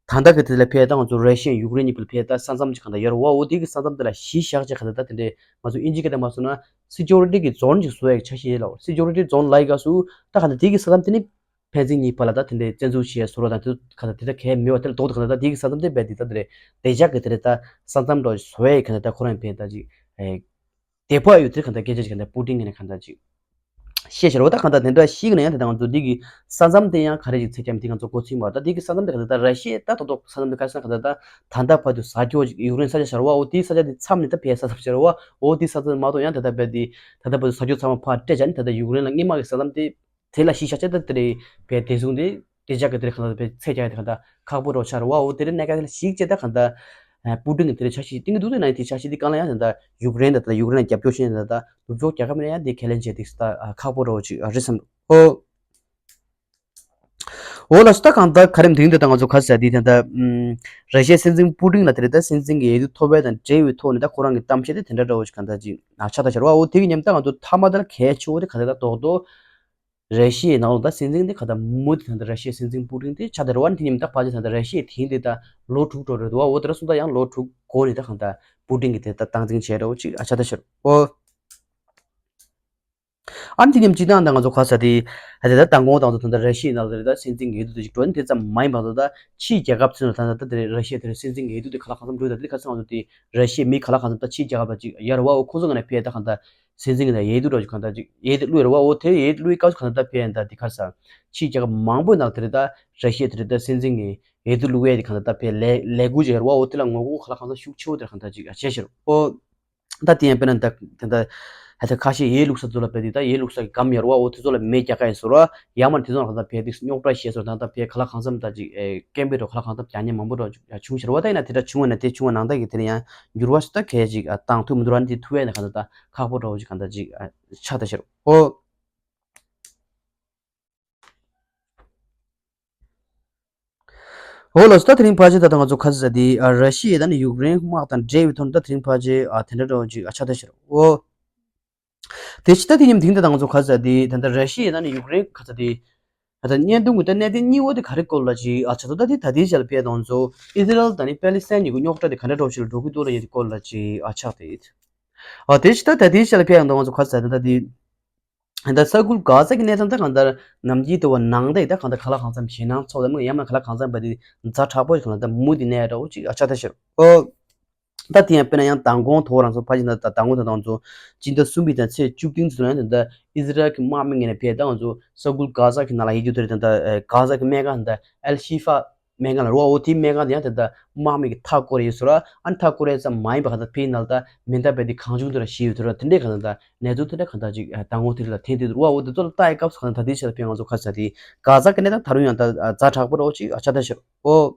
ད་ལྟ་གི་དེ་ལ་ཕེ་ད་ང་ཚོ་ར་ཤི་ཡ་ཡུཀ་རེན་གཉིས་བར་ལ་ཕེ་ད་ས་མཚམས་ཅིག་གང་ལྟར་ཡོད་རེད་བ། འོ་དེ་གི་ས་མཚམས་དེ་ལ་གཞི་བཞག་ཅིག་གང་ལྟར་ད་དེ་འདྲའི་ང་ཚོ་ཨིན་ཇི་སྐད་དུ་མ་སོང་ན་སི་ཀྱོ་རི་ཊི་གི་ཛོན་ཅིག་བཟོ་ཡག་འཆར་གཞི་ཡོད་ལ། སི་ཀྱོ་རི་ཊི་ཛོན་ལབ་ཡག་སྐབས་སུ་ད་གང་ལྟར་དེ་གི་ས་མཚམས་དེ་ནི་ཕན་ཚུན་གཉིས་བར་ལ་ད་དེ་འདྲའི་བཙན་འཛུལ་བྱས་བཟོ་རོགས་དང་དེ་གང་ལྟར་དེ་ད་གལ་མེད་བ། དེ་ལ་ལྡོག་ཏུ་གང་ལྟར་ད་དེ་གི་ས་མཚམས་དེ་རྦད་དེ་ད་དེ་འདྲའི་བདེ་འཇགས་ཀྱི་དེ་འདྲའི་ད་ས་མཚམས་འདྲ་བཟོ་ཡག་གི་གང་ལྟར་ད་ཁོ་རང་ཕེ་ད་ཅིག་ཨེ། དེ་ཕ་ཡོད་དེ་གང་ལྟར་སྐད་ཆ་ཅིག་གང་ལྟར་པུ་ཏིན་གྱིས་ནས་གང་ལྟར་ཅིག་བཤད་ཤར་བ། ད་གང་ལྟར་དེ་འདྲ་ཤིག་ན་ཡང་དེ་ང་ཚོ་འདི་གི་ས་མཚམས་དེ་ཡང་ག་རེ་ཅིག་ཚད་ཀྱང་དེ་ང་ཚོ་གོ་ཚིག་མ་ད་འདི་གི་ས་མཚམས་དེ་གང་ལྟར་ད་ར་ཤི་ཡ་ད་ཏོག་ཏོག་ས་མཚམས་དེ་ག་ས་གང་ལྟར་ད་ད་ལྟ་བར་དུ་ཟ་ཁྱོ་ཅིག་ཡུཀ་རེན་ས་ཆ་ཤར་བ། འོ་དེའི་ས་ཆ་དེ་མཚམས་ནས་ད་ཕའི་ས་མཚམས་ཤར་བ། འོ་དེའི་ས་མཚམས་མ་གཏོགས་ཡང་ད་ལྟ་བར་དེ་ད་ལྟ་བར་དུ་ཟ་ཁྱོ་ཚང་མ་ཕར་སྤྲད་བྱ་ནི་ད་ལྟ་ཡུཀ་རེན་ལ་སྔོན་མ་གི་ས་མཚམས་དེ་དེ་ལ་གཞི་བཞག་བྱས་ད་དེ་རེད་བས། དེ་བཟུང་དེ་དེ་ཅག་གི་དེ་རེད་གང་ལྟར་བས་ཚད་རྒྱག་ཡ་དེ་གང་ལྟར་ཁག་པོ་རོ་ཆགས་རེད་བ། འོ་དེ་རེད་གནད་འགག་དེ་ལ་གཞིགས་བྱས་ད་གང་ལྟར་ཨ་པུ་ཏིན་གྱིས་དེ་རེད་འཆར་གཞི་བཏིང་གི་འདུག་དེ་ན་ཡང་དེ་འཆར་གཞི་དེ་གང་ལ་ཡང་དེ་ད་ཡུཀ་རེན་དང་ད་ཡུཀ་རེན་ལ་རྒྱབ་སྐྱོར་བྱེད་ནས་ད་ད་ནུབ་ཕྱོགས་རྒྱལ་ཁབ་ནས་ཡང་དེ་ཁས་ལེན་བྱས་དེ་ད་ཁག་པོ་རོ་ཅིག་རེད་བསམ། ཨོ། འོ་ལགས་སོ། ད་གང་ལྟར་ག་རེམ་དེང་དུ་ད་ང་ཚོ་ག་ཟེར་དེ་ད་ལྟ་ཨམ། ར་ཤི་ཡའི་སྲིད་འཛིན་པུ་ཏིན་ལ་དེ་རེད་ད་སྲིད་འཛིན་གྱི་འོས་བསྡུ་ཐོབ་པ་དང་འབྲེལ་བའི་ཐོག་ནས་ད་ཁོ་རང་གི་གཏམ་བཤད་དེ་དེ་འདྲ་འདྲ་བོ་ཞིག་གང་ལྟར་ཅིག་ཨ་ཆགས་ད་ཤར་བ། འོ་དེ་གི་ཉམས་ད་ང་ཚོ་མཐའ་མ་ད་ལ་གལ་ཆེ་བོ་དེ་ག་ད་ད་རྡོག་རྡོག་ར་ཤི་ཡའི་ནང་ལོགས་ད་སྲིད་འཛིན་དེ་ག་ད་མུ་དེ་ད་ད་ར་ཤི་ཡའི་སྲིད་འཛིན་པུ་ཏིན་དེ་ཆགས་ད་ར་བ། ནི་དེ་ཉམས་ད་ཕལ་ཆེར་ད་ད་ར་ཤི་ཡའི་དེང་དེ་ད་ལོ་དྲུག་འགྲོ་རེད་འདུག་བ། འོ་དེ་ར་སུ་ད་ཡང་ལོ་དྲུག་གོ་ནས་ད་གང་ད་པུ་ཏིན་གྱི་དེ་ད་སྟངས་འཛིན་བྱས་འདྲ་བོ་ཅིག་ཨ་ཆགས་ད་ཤར། འོ། ཨ་ནི་དེ་ཉམས་ཅི་དང་ད་ང་ཚོ་ག་ས་དེ་ཨ་དེ་ད་དང་གོང་དང་ཚོ་ད་ད་ར་ཤི་ཡའི་ནང་ལ་དེ་ད་སྲིད་འཛིན་འོས་བསྡུ་དེ་ཞིག་འགྲོ་ནི་དེ་ཙམ་མ་ཡིན་པ་ད་ད་ཕྱིའི་རྒྱལ་ཁབ་ཚོའི་ནང་ད་ད་ད་དེ་ར་ཤི་ཡ་དེ་ར་སྲིད་འཛིན་འོས་བསྡུ་དེ་ག་ལ་གང་འཚམ་འགྲོ་ད་དེ་ག་ཚོད་ང་ཚོ་དེ་ར་ཤི་ཡའི་མི་ག་ལ་གང་འཚམ་ད་ཕྱིའི་རྒྱལ་ཁབ་ལ་ཅིག་ཡར་བ། འོ་ཁོ་ཚོ་ང་ནས་ཕེ་ད་གང་ད་སྲིད་འཛིན་གྱི་ད་འོས་བསྡུ་ར་ཅིག་གང་ད་ཅིག་འོས་བསྡུ་བླུགས་ར་བ། འོ་དེ་འོས་བསྡུ་བླུགས་སྐབས་གང་ད་ཕེ་ད་དེ་ག་ས་ཕྱིའི་རྒྱལ་ཁབ་མང་པོའི་ནང་དེ་ར་ད་ར་ཤི་ཡ་དེ་ར་ད་སྲིད་འཛིན་གྱི་འོས་བསྡུ་བླུགས་ཡ་དེ་གང་ད་ད་ཕེ་ལས་ལས་འགུལ་ཅིག་ཡར་བ། འོ་དེ་ལ་ངོ་རྒོལ་ག་ལ་གང་འཚམ་ཤུགས་ཆེ་བོ་དེ་ར་གང་ད་ཅིག་བྱས་ཤར། འོ། ད་དེ་ཡང་དཔེར་ན་ད་ད་ད་ཧ་ད་ཁ་ཤས་འོས་བླུགས་ས་ཚོ་ལ་དཔེ་དེ་ད་འོས་བླུགས་ས་གི་སྒམ་ཡོད་རེད་བ། འོ་དེ་ཚོ་ལ་མེ་རྒྱག་ག་ཡིན་ཟེར་བ། ཡང་མ་དེ་ཚོ་ལ་ད་ཕེ་དེ་རྙོག་དྲ་བཤད་ཟེར་ད་ད་ཕེ་ག་ལ་གང་འཚམ་ད་ཅིག་ཨེ་སྐད་འབོད་རོ་ག་ལ་གང་འཚམ་རྒྱག་མཁན་མང་པོ་རོ་བྱུང་ཤར་བ། ད་ཡིན་ན་དེ་འདྲ་བྱུང་བ་ན་དེ་བྱུང་བ་ནང་ལྟར་གྱི་དེ་ནས་ཡང་འགྱུར་བ་ཞིག་ད་གལ་ཅིག་ཨ་བཏང་ཐུབ་མི་འདུག་ར། ནི་དེ་ཐུབ་ཡ་ནི་གང་ད་ད་ཁག་པོ་འདྲ་བོ་ཅིག་གང་ད་ཅིག་ཨ་ཆགས་ད་ཤར། འོ། འོ་ལགས་སོ། ད་དེ་རིང་ཕལ་ཆེར་ད་ལྟ་ང་ཚོ་ག་ཚོད་ཟེར་དེ་ཨ་ར་ཤི་ཡ་དང་ནི་ཡུཀ་རེན་དམག་དང་འབྲེལ་བའི་ཐོག་ནས་ད་དེ་རིང་ཕལ་ཆེར་ཨ་དེ་འདྲ་འདྲ་བོ་ཅིག་ཨ་ཆགས་ད་ཤར། འོ། དེ་ཕྱི་ད་དེ་ཉིན་དེང་དེ་ད་ང་ཚོ་ག་ཚོད་ཟེར་དེ་ད་ལྟ་ར་ཤི་ཡ་དང་ནི་ཡུཀ་རེན་ག་ཚོད་དེ་ད་ལྟ་བརྙན་ཐུང་གི་ད་གནད་དོན་གཉིས་པོ་དེ་ག་རེ་སྐོར་ལ་ཅིག་ཨ་ཆགས་འདུག་ད་དེ་ད་དེའི་ཆ་ལ་ཕེ་ད་ང་ཚོ་ཨི་ཟི་རལ་དང་ནི་པེ་ལི་སི་ཐན་གཉིས་ཀྱི་རྙོག་དྲ་དེ་ག་འདྲ་འདྲ་བོ་ཞིག་ལ་འགྲོ་གི་འདུག་ལ་ཡ་དེ་སྐོར་ལ་ཅིག་ཨ་ཆགས་དེ། ཨ་དེ་ཕྱི་ད་ད་དེའི་ཆ་ལ་ཕེ་ཡང་ད་ང་ཚོ་ག་ཚོད་ཟེར་དེ་ད་དེ། ད་ས་ཁུལ་གྷ་ཛ་གི་གནས་སྟངས་ད་གང་ལྟར་ནམ་རྒྱུན་དུ་བ་ནང་བསྟན་ད་གང་ལྟར་ག་ལ་གང་འཚམ་ཞེད་སྣང་ཚོགས་ད་མི་ཡང་མ་ག་ལ་གང་འཚམ་པ་དེ་ཛ་དྲག་པོ་གང་ལ་ད་མུ་དེ་གནས་འདྲ་བོ་ཅིག་ཨ་ཆགས་ད་ཤར། ཨོ། ད་དེ་ཡང་དཔེར་ན་ཡང་མདང་དགོང་ཐོག་རང་ཚོ་ཕ་ཅི་ད་ད་མདང་དགོང་ད་དང་ཚོ་སྤྱི་ཟླ་གསུམ་པའི་ད་ཚེས་བཅུ་བདུན་ཚོ་ན་ཡང་ད་ཨི་ཟི་རལ་གི་དམག་མི་ངོས་ནས་ཕེ་ད་ང་ཚོ་ས་ཁུལ་གྷ་ཛ་གི་ནང་ལ་ཡིད་རྒྱུ་དེ་རེད། ད་གྷ་ཛ་གི་སྨན་ཁང་ད་ཨལ་ཤི་ཧྥ་སྨན་ཁང་ལ་རོ། འོ་དེའི་སྨན་ཁང་དེ་ཡང་དེ་ལྟར་དམག་མི་གིས་མཐའ་བསྐོར་ཡོད་ཟེར་ར། ཨ་ནི་མཐའ་བསྐོར་ཡས་ཙམ་མ་ཡིན་པ་གང་ལྟར་ཕེའི་ནང་ལ་ད་མེ་མདའ་རྦད་དེ་གང་བྱུང་དུ་ར་བཞེས་ཡོད་ཟེར་ར། དེ་འདྲས་གང་ལྟར་ད་གནས་ཚུལ་དེ་འདྲ་གང་ལྟར་ཅིག་ཨ་མདང་དགོང་དེ་རིང་ལ་ཐོན་བསྡད་འདུག་ར། འོ་དེ་ཚོ་ལ་ལྟ་ཡས་སྐབས་སུ་གང་ལྟར་ད་ལྟའི་ཆར་ཕེ་ང་ཚོ་ག་ཚོད་དེ་གྷ་ཛ་གི་གནས་སྟངས་ད་རུང་ཡང་ད་ཛ་དྲག་པོ་ར་ཅིག་ཨ་ཆགས་ད་ཤར། འོ།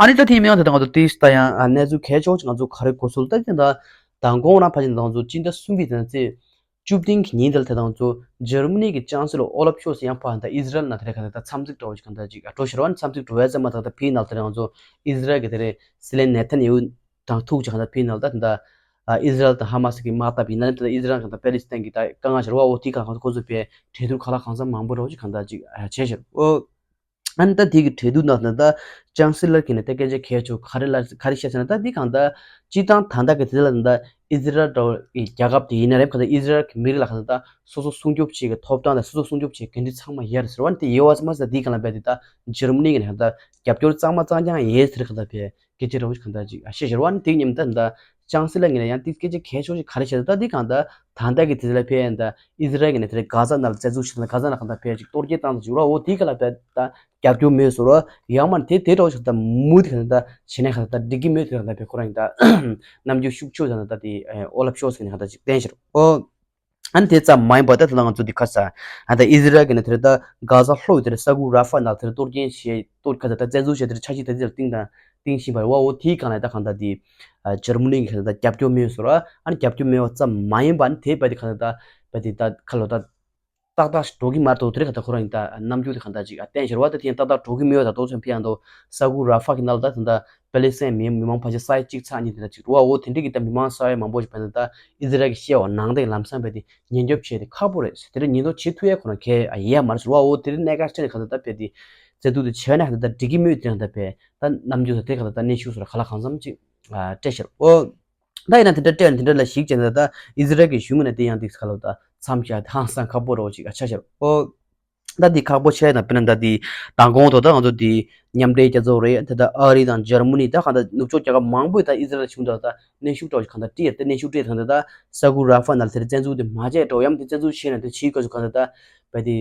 ཨ་ནི་ད་དེའི་མིང་ད་ང་ཚོ་ཏིས་ད་ཡང་ཨ་གནས་ཚུལ་གལ་ཆེ་བོ་ཅིག་ང་ཚོ་ག་རེ་གོ་ཚུལ་ད་དེ་ད་མདང་དགོང་རང་ཕ་ཅི་ད་ང་ཚོ་སྤྱི་ཟླ་གསུམ་པའི་ཚེས་བཅུ་བདུན་གྱི་ཉིན་དེ་ལ་དེ་ང་ཚོ་འཇར་མ་ནི་གི་ཅང་སི་ལོ་ཨོ་ལབ་ཤོལ་ཚ་ཡང་ཕར་ད་ཨི་ཟི་རལ་ནང་དེ་རེད་གང་ལྟར་ད་འཚམས་གཟིགས་འདྲ་བོ་ཞིག་གང་ལྟར་ཅིག་ཨ་འགྲོ་ཤར་བ། འཚམས་གཟིགས་འགྲོ་བའི་ཙམ་མ་ཐག་ད་ཕེའི་ནང་དེ་རེད་ང་ཚོ་ཨི་ཟི་རལ་གི་དེ་རེད་སི་ལེན་ནེ་ཐན་ཡ་ཧུ་དང་ཐུག་ཅིག་གང་ལྟར་ཕེའི་ནང་ད་དེ་ད་ཨི་ཟི་རལ་དང་ཧ་མ་སི་གི་དམག་འཐབ་ཡིན་ན་ནི་དེ་ད་ཨི་ཟི་རལ་གང་ལྟར་པེ་ལི་སི་ཐན་གི་ད་དཀའ་ངལ་ཤར་བ། འོ་དེ་གང་ལྟར་ཁོ་ཚོ་ཕེ་གྲོས་བསྡུར་ག་ལ་གང་འཚམ་མང་པོ་འདྲ་བོ་ཅིག་གང་ལྟར་ཅིག་ཨ་བྱས་ཤར། འོ། ཨ་ནི་ད་དེ་གི་གྲོས་བསྡུར་ནང་ད་ལྟ་ཅང་སི་ལར་གྱིས་ནི་ད་སྐད་ཆ་གལ་ཆེ་བོ་ག་རེ་ལ་ག་རེ་བཤད་ཟེར་ན། ད་འདི་གང་ལྟར་སྤྱིར་བཏང་ད་ལྟ་གི་དེ་ལ་ད་ལྟ་ཨི་ཟི་རལ་འདྲ་བོ་གི་རྒྱལ་ཁབ་དེ་ཡིན་ན་རེད། གང་ལྟར་ཨི་ཟི་རལ་གྱི་མི་རིགས་ལ་གང་ལྟར་ད་སོ་སོ་སྲུང་སྐྱོབ་བྱེད་ཀྱི་ཐོབ་ཐང་དང་སོ་སོ་སྲུང་སྐྱོབ་བྱེད་ཀྱི་འདི་ཚང་མ་ཡོད་རེད་ཟེར་བ། ནི་དེ་ཡོད་བ་མ་ཟད་འདི་གང་ལ་བས་དེ་ད་འཇར་མ་ནི་གི་ནི་གང་ལྟར་རྒྱབ་སྐྱོར་གཙང་མ་གཙང་རྐྱང་ཡོད་ཟེར་གང་ལྟར་བས་སྐད་ཆ་འདྲ་བོ་གང་ལྟར་ཅིག་ཨ་བཤད་ཤར་བ། ནི་དེ་ཉིན་ད་ད་ཅང་སི་ལར་ངོས་ནས་ཡང་དེ་སྐད་ཆ་གལ་ཆེ་བོ་ཞིག་ག་རེ་བཤད་ད། འདི་གང་ལྟར་ད་ལྟ་གི་དེ་ལ་ཕེ་ཡང་ད་ཨི་ཟི་རལ་གྱི་ནི་དེ་གྷ་ཛ་ནང་ལ་བཙན་འཛུལ་བྱས་ན་གྷ་ཛ་ནང་གང་ལྟར་ཕེ་ཅིག་གཏོར་རྒྱག་བཏང་ཚུལ་ཅིག་ར། འོ་དེ་ག་ལ་ཕེ་ད་རྒྱབ་སྐྱོར་མེད་ཟེར་ར། ཡང་མ་དེ་དེ་འདྲ་བོ་ཞིག་ད་མུ་དེ་གང་ལྟར་བྱེད་ནས་གང་ལྟར་འགྲིག་གི་མེད་དེ་གང་ལྟར་ཕེ་ཁོ་རང་ཡིན་ད་རྣམ་འགྱུར་ཤུགས་ཆེ་བོ་ད་ད་དེ་ཨོ་ལབ་ཤོལ་ཚ་ནས་གང་ལྟར་ཅིག་བསྟན་ཤར། འོ། ཨ་ནི་དེ་ཙམ་མ་ཡིན་པར་ད་དེ་ལ་ང་ཚོ་འདི་ག་ས་ཨ་ད་ཨི་ཟི་རལ་གྱི་ནི་དེ་རེད་ད་གྷ་ཛ་ལྷོ་ཡི་དེ་རེད་ས་ཁུལ་ར་ཧྥ་ནང་དེ་རེད་གཏོར་སྐྱོན་བྱས་གཏོར་ག་ད་ད་བཙན་འཛུལ་བྱས་དེ་རེད་འཆར་གཞི་ད་དེ་ལ་བཏིང་དང་ བཏིང་བཞིན་པ་རེད་བ། འོ་དེའི་སྒང་ལ་ད་གང་ལྟར་དེ་ཨ་འཇར་མ་ནི་གི་གང་ལྟར་རྒྱབ་སྐྱོར་མེད་ཟེར་བ། ཨ་ནི་རྒྱབ་སྐྱོར་མེད་པ་ཙམ་མ་ཡིན་པ། ཨ་ནི་དེ་བས་དེ་གང་ལྟར་བས་དེ་ད་ཁ་ལོ་ད་ཏག་ཏག་འགྲོ་གི་མ་གཏོགས་དེ་རེད། གང་ལྟར་ཁོ་རང་གི་ད་རྣམ་འགྱུར་དེ་གང་ལྟར་ཅིག་ཨ་བསྟན་ཤར་བ། ད་དེ་ཡང་ཏག་ཏག་འགྲོ་གི་མེད་པ་ད་ཏོག་ཙམ་ཕེ་ཡང་དོ་ས་ཁུལ་ར་ཧྥ་གི་ནང་ལ་ད་ད་ད་པེ་ལེ་སི་ཐན་མི་མི་མང་ཕལ་ཆེར་ས་ཡ་གཅིག་ཚེག་གཉིས་དེ་འདྲ་ཅིག་རེད་བ། འོ་དེ་འདྲ་གི་ད་མི་མང་ས་ཡ་མང་པོ་ཞིག་བས་ད་ད་ཨི་ཟི་རལ་གི་བཤད་པ་ནང་བཞིན་ལམ་སང་བས་དེ་ཉེན་སྐྱོབ་བྱས་ཏེ་ཁག་པོ་རེད། དེ་འདྲ་ཉེན་རྟོག་བྱེད་ཐུབ་ཡ་ཁོ་རང་གལ་ཡ་མ་རེད་ཟེར་བ། འོ་དེ་རིང་གནད་འགག་ཆེ་ནས་གང་ལྟར་ད་བས་དེ་བཙན་འཛུལ་དེ་བྱས་ན་གང་ལྟར་འགྲིག་གི་མེད་དེ་གང་ལྟར་བས་ད་རྣམ་འགྱུར་དང་དེ་གང་ལྟར་ད་གནོན་ཤུགས་སོགས་ག་ལ་གང་འཚམ་ཅིག་ཨ་སྤྲད་ཤར། འོ་ད་ཡིན་ན་དེ་འདྲ་སྤྲད་ན་དེ་འདྲ་ལ་གཞིགས་བྱས་ན་ད་ཨི་ཟི་རལ་གི་གཞུང་ནས་དེ་ཡང་དེ་ག་ལ་ད་མཚམས་བཞག་དེ་ཧང་སང་ཁག་པོ་རེད་བ་ཅིག་ཨ་ཆ་ཤར། འོ་ད་དེ་ཁག་པོ་ཆེ་ན་དཔེར་ན་ད་དེ་མདང་དགོང་དུ་ད་ང་ཚོ་དེ་མཉམ་འབྲེལ་རྒྱལ་ཚོགས་རེད། དེ་ད་ཨ་རི་དང་འཇར་མ་ནི་ད་གང་ལྟར་ནུབ་ཕྱོགས་རྒྱལ་ཁབ་མང་པོས་ད་ཨི་ཟི་རལ་གཞུང་དང་ད་གནོན་ཤུགས་སྤྲད་བ་ཅིག་གང་ལྟར་སྤྲད་ཡ་དེ་གནོན་ཤུགས་སྤྲད་གང་ལྟར་ད་ས་ཁུལ་ར་ཧྥ་ནང་ལ་དེར་བཙན་འཛུལ་དེ་མ་བྱས་འགྲོ་ཡམ་དེ་བཙན་འཛུལ་བྱས་ན་དེ་ཕྱིའི་སྐབས་སུ་གང་ལྟར་ད་བས་དེ་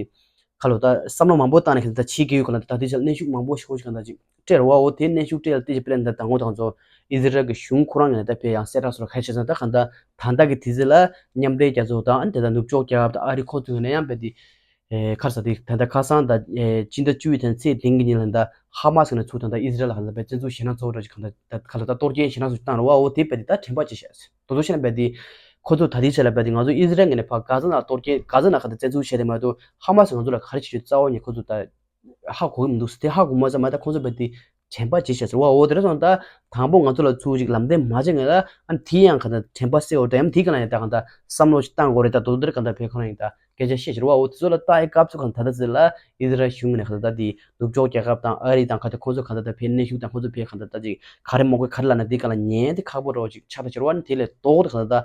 ཁ་ལོ་ད་བསམ་བློ་མང་པོ་བཏང་ནས་གང་ལྟར་ད་ཕྱིའི་རྒྱལ་ཡུལ་གང་ལ་ད་དེ་ཆ་ལ་གནོན་ཤུགས་མང་པོ་ཞིག་ཞིག་གང་ལྟར་ཅིག་སྤྲད་རེད་བ། འོ་དེ་གནོན་ཤུགས་སྤྲད་ཡ་དེ་དཔེར་ན་ད་དང་པོ་དང་ཚོ་ཨི་ཟི་རལ་གི་གཞུང་ཁོ་རང་ངོས་ནས་ད་བས་ཡང་གསལ་བསྒྲགས་སོགས་ག་རེ་བྱས་ཙང་ད་གང་ལྟར་ད་ལྟ་གི་དུས་ཚོད་ལ་མཉམ་འབྲེལ་རྒྱལ་ཚོགས་དང་ཨ་ནི་དེ་ད་ནུབ་ཕྱོགས་རྒྱལ་ཁབ་དང་ཨ་རི་ཁོ་ཚོའི་ངོས་ནས་ཡང་བས་དེ་ཨེ་ཁར་ས་དེ་ད་ལྟ་ཁ་སང་ད་ཨེ་སྤྱི་ཟླ་བཅུ་པའི་ཐེངས་ཚེས་བདུན་གྱི་ཉིན་ལ་ད་ཧ་མ་སི་ནས་ཚུར་ད་ལྟ་ཨི་ཟི་རལ་ལ་གང་ལྟར་བས་བཙན་འཛུལ་ཞེད་སྣང་ཚ་པོ་འདྲ་ཞིག་གང་ལྟར་ད་ག་ལ་ད་གཏོར་སྐྱོན་ཞེད་སྣང་ཚ་པོ་ཞིག་བཏང་རེད་བ། འོ་དེ་བས་དེ་ད་དྲན་པ་བརྗེད་ཤག་ཟེར། དོ་དོ་ཤེས་ན་བས་དེ་ཁོ་ཚོ་ད་ལྟའི་ཆ་ལ་བས་དེ་ང་ཚོ་ཨི་ཟི་རལ་ངོས་ནས་ཕར་གྷ་ཛ་ནང་གཏོར་སྐྱོན་གྷ་ཛ་ནང་གང་ལྟར་བཙན་འཛུལ་བྱས་ཏེ་མ་གཏོགས་ཧ་མ་སི་ང་ཚོ་ལ་ག་རེ་བྱེད་རྒྱུ་རྩ་བ་ཉིད་ཁོ་ཚོ་ད་ཧ་གོ་གི་མི་འདུག་ཟེར། དེ་ཧ་གོ་མ་ཚར་མ་ད་ཁོ་ཚོ་བས་དེ་དྲན་པ་བརྗེད་ཤག་ཟེར་བ། འོ་དེ་འདྲ་སོང་ད་དང་པོ་ང་ཚོ་ལ་ཚུར་ཅིག་ལམ་སྟོན་མ་བྱས་ངེས་ལ་ཨ་ནི་དེ་ཡང་གང་ལྟར་དྲན་པ་གསོས་འོ་ད་ཡང་དེ་ག་ལ་ཡང་ད་གང་ལྟར་བསམ་བློ་ཞིག་བཏང་དགོས་རེད། ད་དོ་དོ་འདྲ་གང་ལྟར་བས་ཁོ་རང་ཡིན་ད་སྐད་ཆ་བཤད་ཤར་བ། འོ་དེ་ཚོ་ལ་ལྟ་ཡི་སྐབས་སུ་གང་ལྟར་ད་ལྟ་ཚེ་ལ་ཨི་ཟི་རལ་གཞུང་ནས་གང་ལྟར་ད་དེ་ནུབ་ཕྱོགས་རྒྱལ་ཁབ་དང་ཨ་རི་དང་གང་ལྟར་ཁོང་ཚོ་གང་ལྟར་ད་བས་གནོན་ཤུགས་དང་ཁོང་ཚོ་བས་གང་ལྟར་ད་ཅིག་ག་རེ་མོ་གོས་ག་རེ་ལབ་ན་དེ་ག་ལ་ཉན་དེ་ཁག་པོ་རེད་བ་ཅིག་ཆགས་ད་ཤར་བ། ཨ་ནི་དེ་ལས་ལྡོག་ད་གང་ལྟར་ད་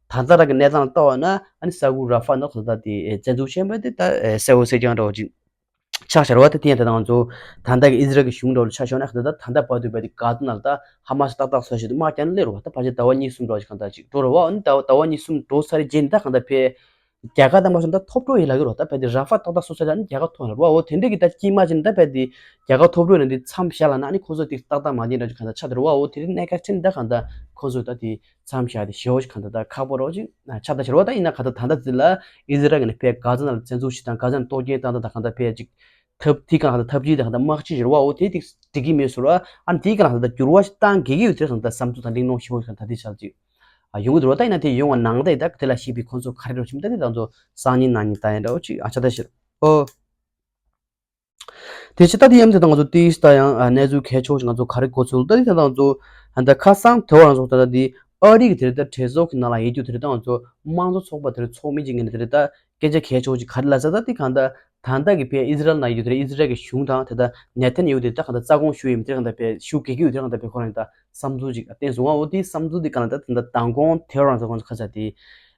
ད་ལྟ་རང་གི་གནས་སྟངས་ལ་ལྟ་བ་ན་ཨ་ནི་ས་ཁུལ་ར་ཧྥ་ནང་གང་ལྟར་ད་དེ་བཙན་འཛུལ་བྱས་པ་དེ་ད་གསལ་བོ་གསལ་རྐྱང་འདྲ་བོ་ཅིག་ཆགས་ཤར་བ། དེ་དེ་ཡང་ད་ང་ཚོ་ད་ལྟ་གི་ཨི་ཟི་རལ་གྱི་གཞུང་འདྲ་བོ་ལ་ཆ་བཞག་ན་ད་ལྟ་ད་ལྟ་བར་དུ་བས་དེ་གྷ་ཛ་ནང་ལ་ད་ཧ་མ་སི་ཏག་ཏག་སོ་ཞིག་ཏུ་དམག་རྒྱག་ནས་སླེབས་རོགས། ད་ཕལ་ཆེར་ཟླ་བ་གཉིས་གསུམ་འདྲ་བོ་ཞིག་གང་ལྟར་ཅིག་འགྲོ་རོགས། ཨ་ནི་ཟླ་བ་ཟླ་བ་གཉིས་གསུམ་འགྲོ་ཚར་རྗེས་ནས་ད་གང་ལྟར་བས་རྒྱ་གར་དང་མ་སོང་ད་ཐོབ་འགྲོ་ཡིན་ལབ་ཀྱི་རོགས། ད་བས་དེ་ར་ཧྥ་ཏག་ཏག་སོ་སོ་ད་ནི་རྒྱ་གར་ཐོབ་ལབ་རོགས། འོ་དེ་འདྲས་ཀྱི་ད་དཀྱིལ་མ་ཅིག་ནས་ད་བས་དེ་རྒྱ་གར་ཐོབ་འགྲོ་ཡིན་ན་དེ་མཚམས་བཞག་ལབ་ན་ཨ་ནི་ཁོང་ཚོ་དེ་ཏག་ཏག་མ་བསྟན་འདྲ་ཅིག་གང་ལྟར་ཆགས་འདུག་རོགས། འོ་དེ་རིང་གནད་འགག་ཆེ་ནས་ད་གང་ལྟར་ཁོང་ཚོ་ད་དེ་མཚམས་བཞག་དེ་ཞེ་བོ་ཞིག་གང་ལྟར་ད་ཁག་པོ་རོགས་ཅིག་ཆགས་ད་ཤར་བ། ད་ཡིན་ན་གང་ལྟར་ད་ལྟ་ཚེ་ལ་ཨི་ཟི་རལ་གྱི་ནས་བས་གྷ་ཛ་ནང་ལ་བཙན་འཛུལ་ཞིག་དང་གྷ་ཛ་ནས་གཏོར་སྐྱོན་བཏང་ད་ད་གང་ལྟར་བས་ཅིག་ཐབས་དེ་གང་ལྟར་ཐབས་ཇུས་དང་གང་ལྟར་དམག་ཇུས་ཞེས་རོགས། འོ་དེ་དེ་འགྲིག་གི་མེད་ཟེར་བ། ཨ་ནི་དེ་གང་ལྟར་གང་ལྟར་འགྱུར་བ་ཞིག་བཏང་དགོས་ཀྱི་ཡོད་དེ་གང་ལྟར་བསམ་ཚུལ་དང་གླེང་སློང་ཞེ་བོ་ཞིག་གང་ལྟར་དེ་ཆགས་ཅིག་ཨ་ཡོང་གི་འདུག་རོགས། ད་ཡིན་ན་དེ་ཡོང་བ་ནང་ལྟར་ད་དེ་ལ་ཞིག་པའི་ཁོང་ཚོ་ག་རེ་རོགས་ཆེམ་ད་དེ་དང་ཚོ་སང་ཉིན་གནངས་ཉིན་ད་ཡིན་འདྲ་བོ་ཅིག་ཨ་ཆགས་ད་ཤར། ཨོ། དེ་ཕྱི་ད་དེ་ཡམ་དེ་དང་ང་ཚོ་ཏིས་ད་ཡང་ཨ་གནས་ཚུལ་གལ་ཆེ་བོ་ཞིག་ང་ཚོ་ག་རེ་གོ་ཚུལ་ད་དེ་ད་ང་ཚོ་ཨ་ད་ཁ་སང་དེ་བ་རང་ཚོ་ད་ད་དེ་ཨ་རི་གི་དེ་རེད། ད་གྲོས་ཚོགས་ཀྱི་ནང་ལ་ཡོད་རྒྱུ་དེ་རེད། ད་ང་ཚོ་དམངས་གཙོ་ཚོགས་པ་དེ་རེད་ཚོགས་མི་གཅིག་ངོས་ནས་དེ་རེད། ད་སྐད་ཆ་གལ་ཆེ་བོ་ཅིག་ག་རེ་ལབ་ས་ད་དེ་གང་ད་ད་ད་གི་བས་ཨི་ཟི་རལ་ནང་ཡོད་རྒྱུ་དེ་རེད། ཨི་ཟི་རལ་གི་གཞུང་དང་དེ་ད་ནེ་ཐན་ཡ་ཧུ་དེ་ད་གང་ད་རྩ་དགོངས་ཞུ་ཡིན་དེ་གང་ད་བས་ཞུ་དགོས་ཀྱི་ཡོད་དེ་གང་ད་བས་ཁོ་རང་ད་བསམ་ཚུལ་ཅིག་བསྟན་སོང་བ། འོ་དེ་བསམ་ཚུལ་དེ་གང་ད་ད་ད་མདང་དགོང་དེ་བ་རང་ཚོ་ཁོང་ཚོ་ཁ་ས་དེ་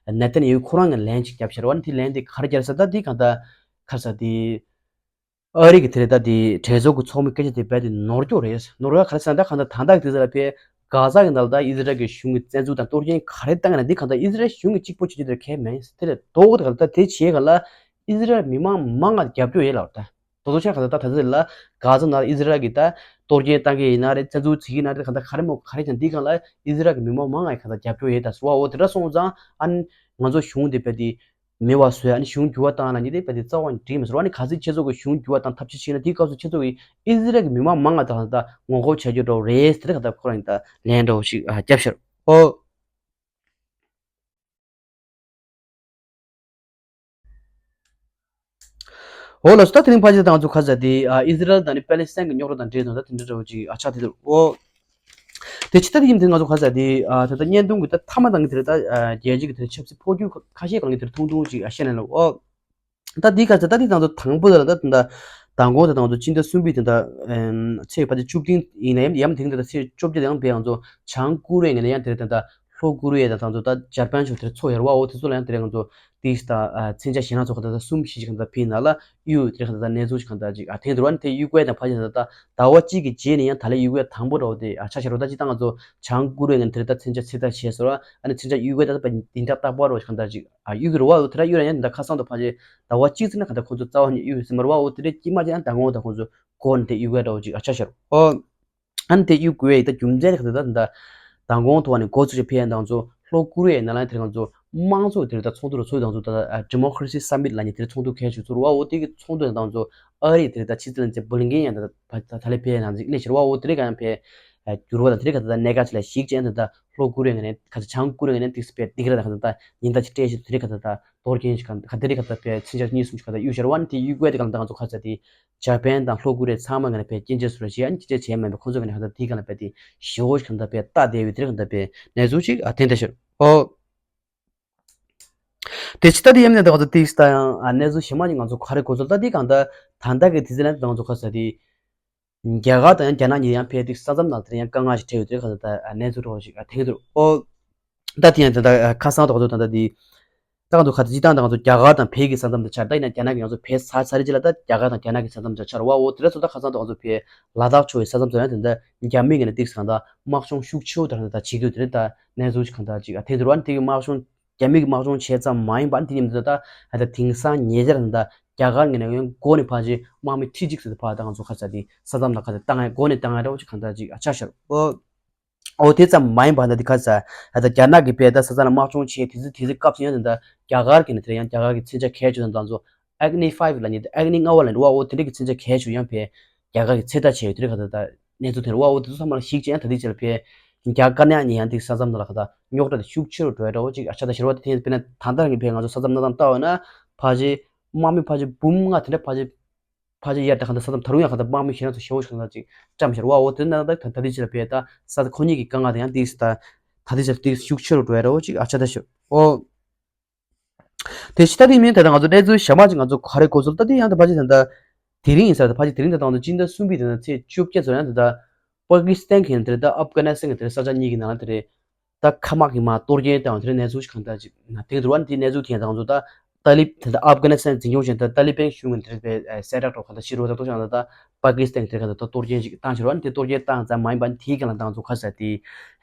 ནེ་ཐན་ཡ་ཧུ་ཁོ་རང་གི་ལན་ཅིག་བརྒྱབ་ཤར་བ། ནི་དེ་ལན་དེ་ག་རེ་བརྒྱབ་ས་ད་དེ་གང་ད་ཁ་ས་དེ། ཨ་རི་གི་དེ་རེད། ད་དེ་གྲོས་ཚོགས་ཀྱི་ཚོགས་མི་སྐད་ཆ་དེ་རྦད་དེ་ནོར་འཁྱོག་རེད། ནོར་འཁྱོག་ག་རེ་ཟེར་ན་ད་གང་ལྟར་ད་ལྟ་གི་དུས་ཚོད་ལ་ཕེ་གྷ་ཛ་གི་ནང་ལ་ད་ཨི་ཟི་རལ་གྱི་གཞུང་གི་བཙན་འཛུལ་དང་གཏོར་སྐྱོན་ག་རེ་བཏང་ཡིན་ན་འདི་གང་ལྟར་ཨི་ཟི་རལ་གཞུང་གི་གཅིག་པོ་བྱེད་རྒྱུ་དེ་གལ་མེད། དེ་ལས་ལྡོག་གི་ད་གང་ལྟར་དེ་བྱེད་ག་ལ་ཨི་ཟི་རལ་མི་མང་མང་ང་རྒྱབ་སྐྱོར་ཡོད་ལབ་ད། དོ་དོ་ཆ་གང་ལྟར་ད་ད་ལྟ་ལ་གྷ་ཛ་ནང་ལ་ཨི་ཟི་རལ་གྱི་ད་གཏོར་སྐྱོན་བཏང་གི་ཡིན་ན་རེད། བཙན་འཛུལ་བྱེད་ཀྱི་ཡིན་ན་རེད། གང་ལྟར་ག་རེ་མོ་ག་རེ་ཀྱང་འདི་གང་ལ་ཨི་ཟི་རལ་གྱི་མི་མང་མང་ང་གང་ལྟར་རྒྱབ་སྐྱོར་ཡོད་ད་ཟེར་བ། འོ་དེ་འདྲ་སོང་ཙང་ཨ་ནི་ང་ཚོ་གཞུང་འདི་རྦད་དེ། མེད་པ་བཟོ་ཡ། ཨ་ནི་གཞུང་འགྱུར་བ་བཏང་ན་ནི་དེ་བས་དེ་རྩ་བ་ནས་འགྲིག་མི་སོང་། ཨ་ནི་ག་ཚོད་ཁྱེད་ཚོ་གི་གཞུང་འགྱུར་བ་བཏང་ཐབས་ཤེས་བྱས་ན་དེའི་སྐབས་སུ་ཁྱེད་ཚོ་གི་ཨི་ཟི་རལ་གི་མི་མང་མང་ང་དང་ད་ངོ་རྒོལ་བྱ་རྒྱུ་འདྲ་བོ་རེད་ཟེར་ག་ད་ཁོ་རང་ད་ལན་འདྲ་བོ་ཞིག་ཨ་བརྒྱབ་ཤར། ཨོ། འོ་ལགས་སོ། ད་དེ་རིང་ཕལ་ཆེར་ད་ང་ཚོ་ཁ་ས་དེ་ཨ་ཨི་ཟི་རལ་དང་ནི་པེ་ལེ་སི་ཐན་གི་རྙོག་དྲ་དང་འབྲེལ་དང་ད་དེ་འདྲ་འདྲ་བོ་ཅིག་ཨ་ཆགས་དེ་དུ་འོ། དེ་ཕྱི་ད་དེ་ཡིན་དེ་ང་ཚོ་ཁ་ས་དེ་ཨ་ད་ལྟ་བརྙན་ཐུང་གི་ད་མཐའ་མ་དང་གི་དེ་རེད། ད་ཨ་རྒྱལ་སྤྱི་གི་དེ་ཆབ་སྲིད་འཕོ་འགྱུར་ཁ་ཤས་གང་གི་དེ་ཐུང་ཐུང་ཅིག་ཨ་བཤད་ན་ལ་འོ། ད་དེ་ཁ་ས་ད་དེ་ང་ཚོ་དང་པོ་ད་ལ་ད་ད་མདང་དགོང་ད་ད་ང་ཚོ་སྤྱི་ཟླ་གསུམ་པའི་དེ་ད་ཚེས་བར་དེ་བཅུ་བདུན་ཡིན་ན་ཡང་ཡང་དེ་རིང་ད་ད་ཚེས་བཅོ་བརྒྱད་ཡང་བས་ང་ཚོ་བྱང་ཀོ་རི་ཡ་ངོས་ནས་ཡང་དེ་རེད། ད་ད་ལྷོ་ཀོ་རི་ཡ་དང་ད་ང་ཚོ་ད་འཇར་པན་ཕྱོགས་དེར་ཚོགས་ཡོད་རེད་བ། འོ་དེ་ཚོ་ལ་ཡང་དེ་རེད། ང་ཚོ་དེ་ད་མཚོན་ཆ་ཞེད་སྣང་ཚོགས་ཁ་ད་ད་གསུམ་བཞི་ཞིག་གང་ད་ཕིན་ན་ལ་གཡུག་དེ་གང་ད་ད་གནས་ཚུལ་ཞིག་གང་ད་ཅིག་ཨ་ཐེངས་དུ་བ་ནི་དེ་གཡུག་དགོས་དང་ཕ་ཞིག་ད་ད་ཟླ་བ་གཅིག་གི་རྗེས་ནས་ཡང་ད་ལས་གཡུག་དགོས་དང་པོ་འདྲ་བོ་དེ་ཨ་ཆ་ཤར་རོ། ད་ཅི་ད་ང་ཚོ་བྱང་ཀོ་རི་ཡ་ངོས་ནས་དེ་རེད། ད་མཚོན་ཆ་ཚེ་ད་བྱས་སོ་ར། ཨ་ནི་མཚོན་ཆ་གཡུག་དགོས་ད་ད་པ་འདི་འདྲ་རྟག་པར་རོ་ཞིག་གང་ད་ཅིག་ཨ་གཡུག་གི་རོ་བ། དེ་ར་གཡུག་ར་ཡང་ད་ཁ་སང་དུ་ཕ་ཞིག་ཟླ་བ་གཅིག་ཙམ་ན་གང་ད་ཁོ་ཚོ་རྩ་བ་ནས་གཡུག་ཟིན་མ་རེད་བ། འོ་དེ་རེད། དཀྱིལ་མ་ཅིག་ཡང་ད་ངོ་ད་ཁོ་ཚོ་སྒོ་ནས་དེ་གཡུག་དགོས་འདྲ་བོ་ཅིག་ཨ་ཆ་ཤར། ཨོ། ཨ་ནི་དེ་གཡུག་དགོས་ཡ་ཡི་ད་རྒྱུ་མཚན་དེ་ག་ད་ད་ད་མདང་དགོང་ཐོག་ནས་འགོ་ཚུགས་ཆ་ཕེ་ཡ་ད་ང་ཚོ་ལྷོ་ཀོ་རི་ཡའི་ནང་ལ་དེ་ང་ཚོ་ དམངས་གཙོ་དེ་རིང་ད་ཚོགས་འདུ་རུ་ཚོགས་དང་ཚོ་ད་Democracy Summit་ལ་ནི་དེ་རིང་ཚོགས་འདུ་གལ་ཆེ་ཚོར་བ་འོ་དེ་གི་ཚོགས་འདུ་དང་ཚོ་ཨ་རི་དེ་རིང་ད་ཕྱི་སྲིད་བློན་ཆེན་Blinken་ཡང་ད་ད་ད་ལས་ཕེ་ནང་ཅིག་སླེབས་ཤར་བ་འོ་དེ་རིང་གང་ཕེ་འགྱུར་བ་དང་དེ་རིང་ག་ད་ད་གནད་འགག་ཅིག་ལ་ཞིག་ཅན་ད་ད་ལྷོ་ཀོ་རི་ཡ་ནས་ག་ཚ་བྱང་ཀོ་རི་ཡ་ནས་ཏིག་སི་ཕེ་ཏིག་ར་ད་ག་ད་ད་ཉིན་ད་ཅིག་སྤྲད་ཤིག་དེ་རིང་ག་ད་ད་གཏོར་སྐྱོན་ཞིག་ག་དེ་རིང་ག་ད་ད་ཕེ་མཚོན་ཆ་གཉིས་གསུམ་ཞིག་ག་ད་གཡུག་ཤར་བ་ནི་དེ་གཡུག་དགོས་དེ་གང་ད་ཚོ་ག་ཚ་དེ་ཇ་པན་དང་ལྷོ་ཀོ་རི་ཡ་ཚང་མ་ག་ནས་ཕེ་སྐྱོན་ཅན་སུ་ར་ཞིག་ཨ་ནི་སྐྱོན་ཅན་བྱས་མེད་པ་ཁོང་ཚོ་ག་ནས་ག་ད་དེ་ག་ལ་ཕེ་དེ་ཞི་བོ་ཞིག་ག་ད་ཕེ་ད་དེ་བི་དེ་རིང་ག་ད་ཕེ་གནས་ཚུལ་ཞིག་ཨ་ཐེན་ད་ཤར་ཨོ། དེ་ཕྱི་ད་དེ་ཡེམ་ནས་ད་ག་ཚོད་ཏིག་ད་ཡང་ཨ་གནས་ཚུལ་ཞེ་མ་ཅིག་ང་ཚོ་ག་རེ་གོ་ཚོད་ད་དེ་གང་ད་ད་ད་གི་དེ་ཚེ་ན་ད་ང་ཚོ་ག་ས་དེ་རྒྱ་གར་དང་ཡང་རྒྱ་ནག་གཉིས་ཡང་ཕེ་ཏིག་ས་མཚམས་ནང་དེ་ཡང་དཀའ་ངལ་ཞིག་འཕྲད་ཡོད་དེ་ག་ཚོད་ད་ཨ་གནས་ཚུལ་རོགས་ཞིག་ཨ་ཐེངས་དུ་ཨོ། ད་དེ་ཡང་ད་ད་ཁ་སང་ད་ག་ཚོད་ད་ད་དེ་ད་ག་ཚོད་ག་ཚོད་ཅི་ད་ད་ག་ཚོད་རྒྱ་གར་དང་ཕེ་གི་ས་མཚམས་དེ་ཆར་ད་ཡིན་ན་རྒྱ་ནག་གི་ང་ཚོ་ཕེ་ས་ས་རི་ཅི་ལ་ད་རྒྱ་གར་དང་རྒྱ་ནག་གི་ས་མཚམས་དེ་ཆར་བ་འོ་དེ་ར་ཚོད་ད་ཁ་སང་ད་ག་ཚོད་ཕེ་ལ་དྭགས་ཕྱོགས་ཡི་ས་མཚམས་དེ་ཡང་དེ་ད་རྒྱ་མི་གི་ནས་ཏིག་ས་གང་ད་དམག་སྦྱོང་ཤུགས་ཆེ་བོ་དེ་ར་ད་ད་བྱེད་དུས་དེ་ར་ད་གནས་ཚུལ་ཞིག་གང་ད་ཅིག་ཨ་ཐེངས་དུ་ར་དེ་གི་དམག་སྦྱོང་རྒྱ་མི་གི་དམག་སྦྱོང་བྱས་ཙམ་མ་ཡིན་པ་དེ་ཡིན་ད་ད་ད་དེང་སང་ཉེ་ཆར་ད་རྒྱ་གར་ངོས་ནས་ཡང་འགོ་ནས་ཕར་ཅིག་དམག་མི་ཁྲི་གཅིག་ཙམ་ཕར་ད་ང་ཚོ་ཁ་ས་དེ་ས་མཚམས་ལ་ཁ་ས་བཏང་ཡ་འགོ་ནས་བཏང་ཡ་འདྲ་བོ་ཅིག་གང་ད་ཅིག་ཨ་ཆ་ཤར་ཨོ། ཨོ་དེ་ཙམ་མ་ཡིན་པ་ད་དེ་ཁ་ས་ད་རྒྱ་ནག་གི་པའི་ད་ས་མཚམས་ལ་དམག་སྦྱོང་བྱས་དེ་ཚོ་དེ་ཚོ་སྐབས་སུ་ཡང་ད་རྒྱ་གར་གི་ནས་དེ་ཡང་རྒྱ་གར་གི་མཚོན་ཆ་གལ་ཆེ་ད་ང་ཚོ་ཨེག་ནི་ཕའི་བི་ལ་ཉིད་ཨེག་ནི་ལྔ་བ་ལ་ཉིད་ཨོ་དེ་འདྲ་གི་མཚོན་ཆ་གལ་ཆེ་ཡང་པའི་རྒྱ་གར་གི་ཚེ་ད་ཆེ་ཡོད་དེ་རེད་ག་ད་ད་གནས་ཚུལ་དེ་རེད་བ། འོ་དེ་ཚོ་ཚང་མ་ལ་གཞིགས་བྱས་ཡང་ད་ལྟའི་ཆར་ཕེ་རྒྱ་དཀར་ནག་གཉིས་ཡང་དེ་ས་མཚམས་ལ་ཁ་ད་རྙོག་དྲ་དེ་ཤུགས་ཆེ་རུ་འགྲོ་ཡ་འདྲ་བོ་ཅིག་ཨ་ཆ་ད་ཤར་བ་དེ་ཐེངས་དཔེར་ན་ད་ལྟ་གི་ཕེ་ང་ཚོ་ས་མཚམས་སྣ་ཐང་ལྟ་བ་ན་ཕ་ཅེ་དམག་མི་ཕ་ཅེ་འབུམ་ལྔ་དེ་འདྲ་ཕ་ཅེ་ཕ་ཅེ་ཡར་ད་ག་ད་ས་མཚམས་ད་རུང་ཡང་ག་ད་དམག་མི་ཞེ་ན་ཚོ་ཞེ་བོ་ཞིག་ག་ད་ཅིག་བཀྲམ་ཤར་བ། འོ་དེ་ན་ད་ད་ལྟའི་ཆར་ཕེ་ད་ས་ད་ཁོ་གཉིས་ཀྱི་དཀའ་ངལ་དེ་ཡང་དེ་ད་ད་ལྟའི་ཆར་དེ་ཤུགས་ཆེ་རུ་འགྲོ་ཡ་འདྲ་བོ་ཅིག་ཨ་ཆ་ད་ཤར་འོ། དེ་ཕྱི་ད་དེ་མིན་ད་ལྟ་ང་ཚོ་གནས་ཚུལ་ཞེ་མ་ཅིག་ང་ཚོ་ག་རེ་གོ་ཚུལ་ད་དེ་ཡང་ད་ཕ་ཅི་ད་ལྟ་དེ་རིང་ཡིན་ས་ད་ཕ་ཅི་དེ་རིང་ད་ལྟ་ང་ཚོ་སྤྱི་ཟླ་གསུམ་པའི་ད་ལྟ་ཚེས་བཅོ་བརྒྱད་ཚོ་ཡང་ད་ལྟ་པ་ཀི་སི་ཐན་གྱི་དེ་ད་ཨབ་གྷ་ནི་སི་ཐན་གྱི་དེ་ས་ཆ་གཉིས་ཀྱི་ནང་ལ་དེ་རེད་ད་ཁ་དམག་གི་མ་གཏོར་སྐྱོན་བཏང་བ་དེ་རིང་གནས་ཚུལ་ཞིག་གང་ད་ཅིག་ན་དེང་དུ་བ་ནི་དེ་གནས་ཚུལ་དེ་ཡང་ད་ང་ཚོ་ད་ཏཱ་ལི་ད་ལྟ་ཨབ་གྷ་ནི་སི་ཐན་འཛིན་སྐྱོང་བྱེད་ད་ཏཱ་ལི་པན་གཞུང་གི་དེ་རེད་པས་གསལ་བསྒྲགས་ཐོག་གང་ད་ཕྱི་རོལ་ད་གཏོར་བྱང་ད་ད་པ་ཀི་སི་ཐན་གྱི་དེ་གང་ད་ད་གཏོར་སྐྱོན་ཞིག་བཏང་ཕྱིར་བ་ནི་དེ་གཏོར་སྐྱོན་བཏང་ཙམ་མ་ཡིན་པ་ནི་དེའི་སྒང་ལ་ད་ང་ཚོ་ཁ་ས་དེ་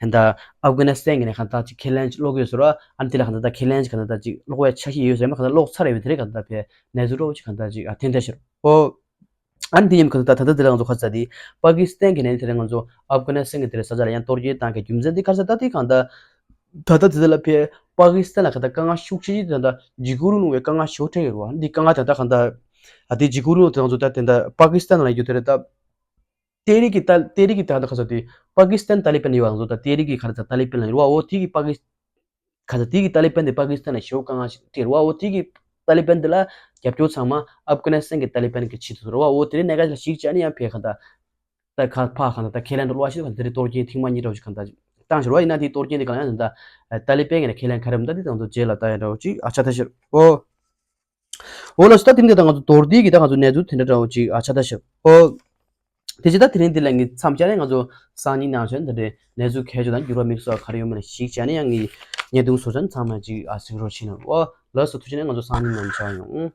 ཧན་ད་ཨབ་གྷ་ནི་སི་ཐན་གྱི་ནས་གང་ད་ཅིག་ཁས་ལེན་ཅིག་ཀློག་གི་ཡོད་ཟེར་བ། ཨ་ནི་དེ་ལ་གང་ད་ད་ཁས་ལེན་ཅིག་གང་ད་ད་ཅིག་ཀློག་པའི་ཆ་ཤས་ཡོད་ཟེར་མ་གང་ད་ཀློག་ཚར་ཡོད་དེ་རེད་གང་ད་ད་ཕེ་གནས་ཚུལ་འདྲ་བོ་ཅིག་གང་ད་ཅིག་ཨ་ཐེན་ཐེ་ཤར་ཨོ། ཨ་ནི་དེ་ཡིན་གང་ད་ད་ད་དེ་ལ་ང་ཚོ་ཁ་ས་དེ་པ་ཀི་སི་ཐན་གྱི་ནས་དེ་ལ་ང་ཚོ་ཨབ་གྷ་ནི་སི་ཐན་གྱི་དེ་རེད་ས་ཆ་ལ་ཡང་གཏོར་སྐྱོན་བཏང་གི་རྒྱུ་མཚན་དེ་ག་ས་ད་དེ་གང་ད་ད་ད་དེ་དེ་ལ་ཕེ་པ་ཀི་སི་ཐན་ལ་གང་ད་དཀའ་ངལ་ཤུགས་ཆེ་ཅིག་ད་ད་འཇིགས་སྐུལ་རིང་ལུགས་པའི་དཀའ་ངལ་ཞེ་པོ་འཕྲད་ཡོད་རེད་བ། འདི་དཀའ་ངལ་ད་ད་གང་ད་ཨ་དེ་འཇིགས་སྐུལ་རིང་ལུགས་དེ་ང་ཚོ་ད་དེ་ད་པ་ཀི་སི་ཐན་ལ་ཡོད་དེ་རེད་ད། ཏེ་རི་གི་ཏ་ཏེ་རི་གི་ད་ད་ག་ས་དེ་པ་ཀི་སི་ཐན་ཏ་ལི་པན་ཡོད་པ་ང་ཚོ་ད་ཏེ་རི་གི་ག་རེ་ད་ཏ་ལི་པན་ལ་ཡོད་བ། འོ་དེ་གི་པ་ཀི་ག་ས་དེ་གི་ཏ་ལི་པན་དེ་པ་ཀི་སི་ཐན་ལ་ཞེ་པོ་དཀའ་ངལ་ཞིག་སྤྲད་རེད་བ། འོ་དེ་གི་ཏ་ལི་པན་དེ་ལ་རྒྱབ་སྐྱོར་ཚང་མ་ཨབ་གྷ་ནི་སི་ཐན་གི་ཏ་ལི་པན་གི་ཆེད་དུ་རེད་བ། འོ་དེ་རིང་གནད་འགག་ཞིག་ལ་གཞིགས་བྱས་ནས་ཡང་ཕེ་ག་ད་ད་ག་ཕ་ག་ད་ད་ཁས་ལེན་འགྲོ་བ་ཞིག་ག་དེ་རིང་གཏོར་སྐྱོན་ཐེངས་མ་གཉིས་འགྲོ་ཞིག་ག་ད་བཏང་ཞོར་བ་ཡིན་ན་དེ་གཏོར་སྐྱོན་དེ་གང་ཡང་ད་ད་ཏ་ལི་པན་གི་ནས་ཁས་ལེན་ག་རེ་མི་ད་དེ་ད་ང་ཚོ་རྗེས་ལ་ལྟ་ཡ་འདྲ་བོ་ཅིག་ཨ་ཆ་ད་ཤར་འོ། འོ་ལགས་སོ། ད་དེ་རིང་འདི་ད་ང་ཚོ་མདོར་བསྡུས་ཀྱི་ད་ང་ཚོ་གནས་ཚུལ་དེ་འདྲ་འདྲ་བོ་ཅིག་ཨ་ཆ་ད་ཤོད། ཨོ། དེ་ཅི་ད་དེ་རིང་འདི་ལ་ངས་མཚམས་བཅད་ནས་ང་ཚོ་སང་ཉིན་ནང་ཚོད་འདི་འདྲའི་གནས་ཚུལ་གལ་ཆེ་དང་འགྱུར་བ་དམིགས་བསལ་ག་རེ་ཡོད་མེད་ལ་གཞིགས་བྱས་ནས་ཡང་ངས་བརྙན་ཐུང་བཟོ་བྱ་ཚང་མ་ཅིག་ཨ་གཟིགས་རོགས་བྱེད་གནང་། ཨོ་ལགས་སོ། ཐུགས་རྗེ་ཆེ། ང་ཚོ་སང་ཉིན་ནང་མཇལ་ཡོང་།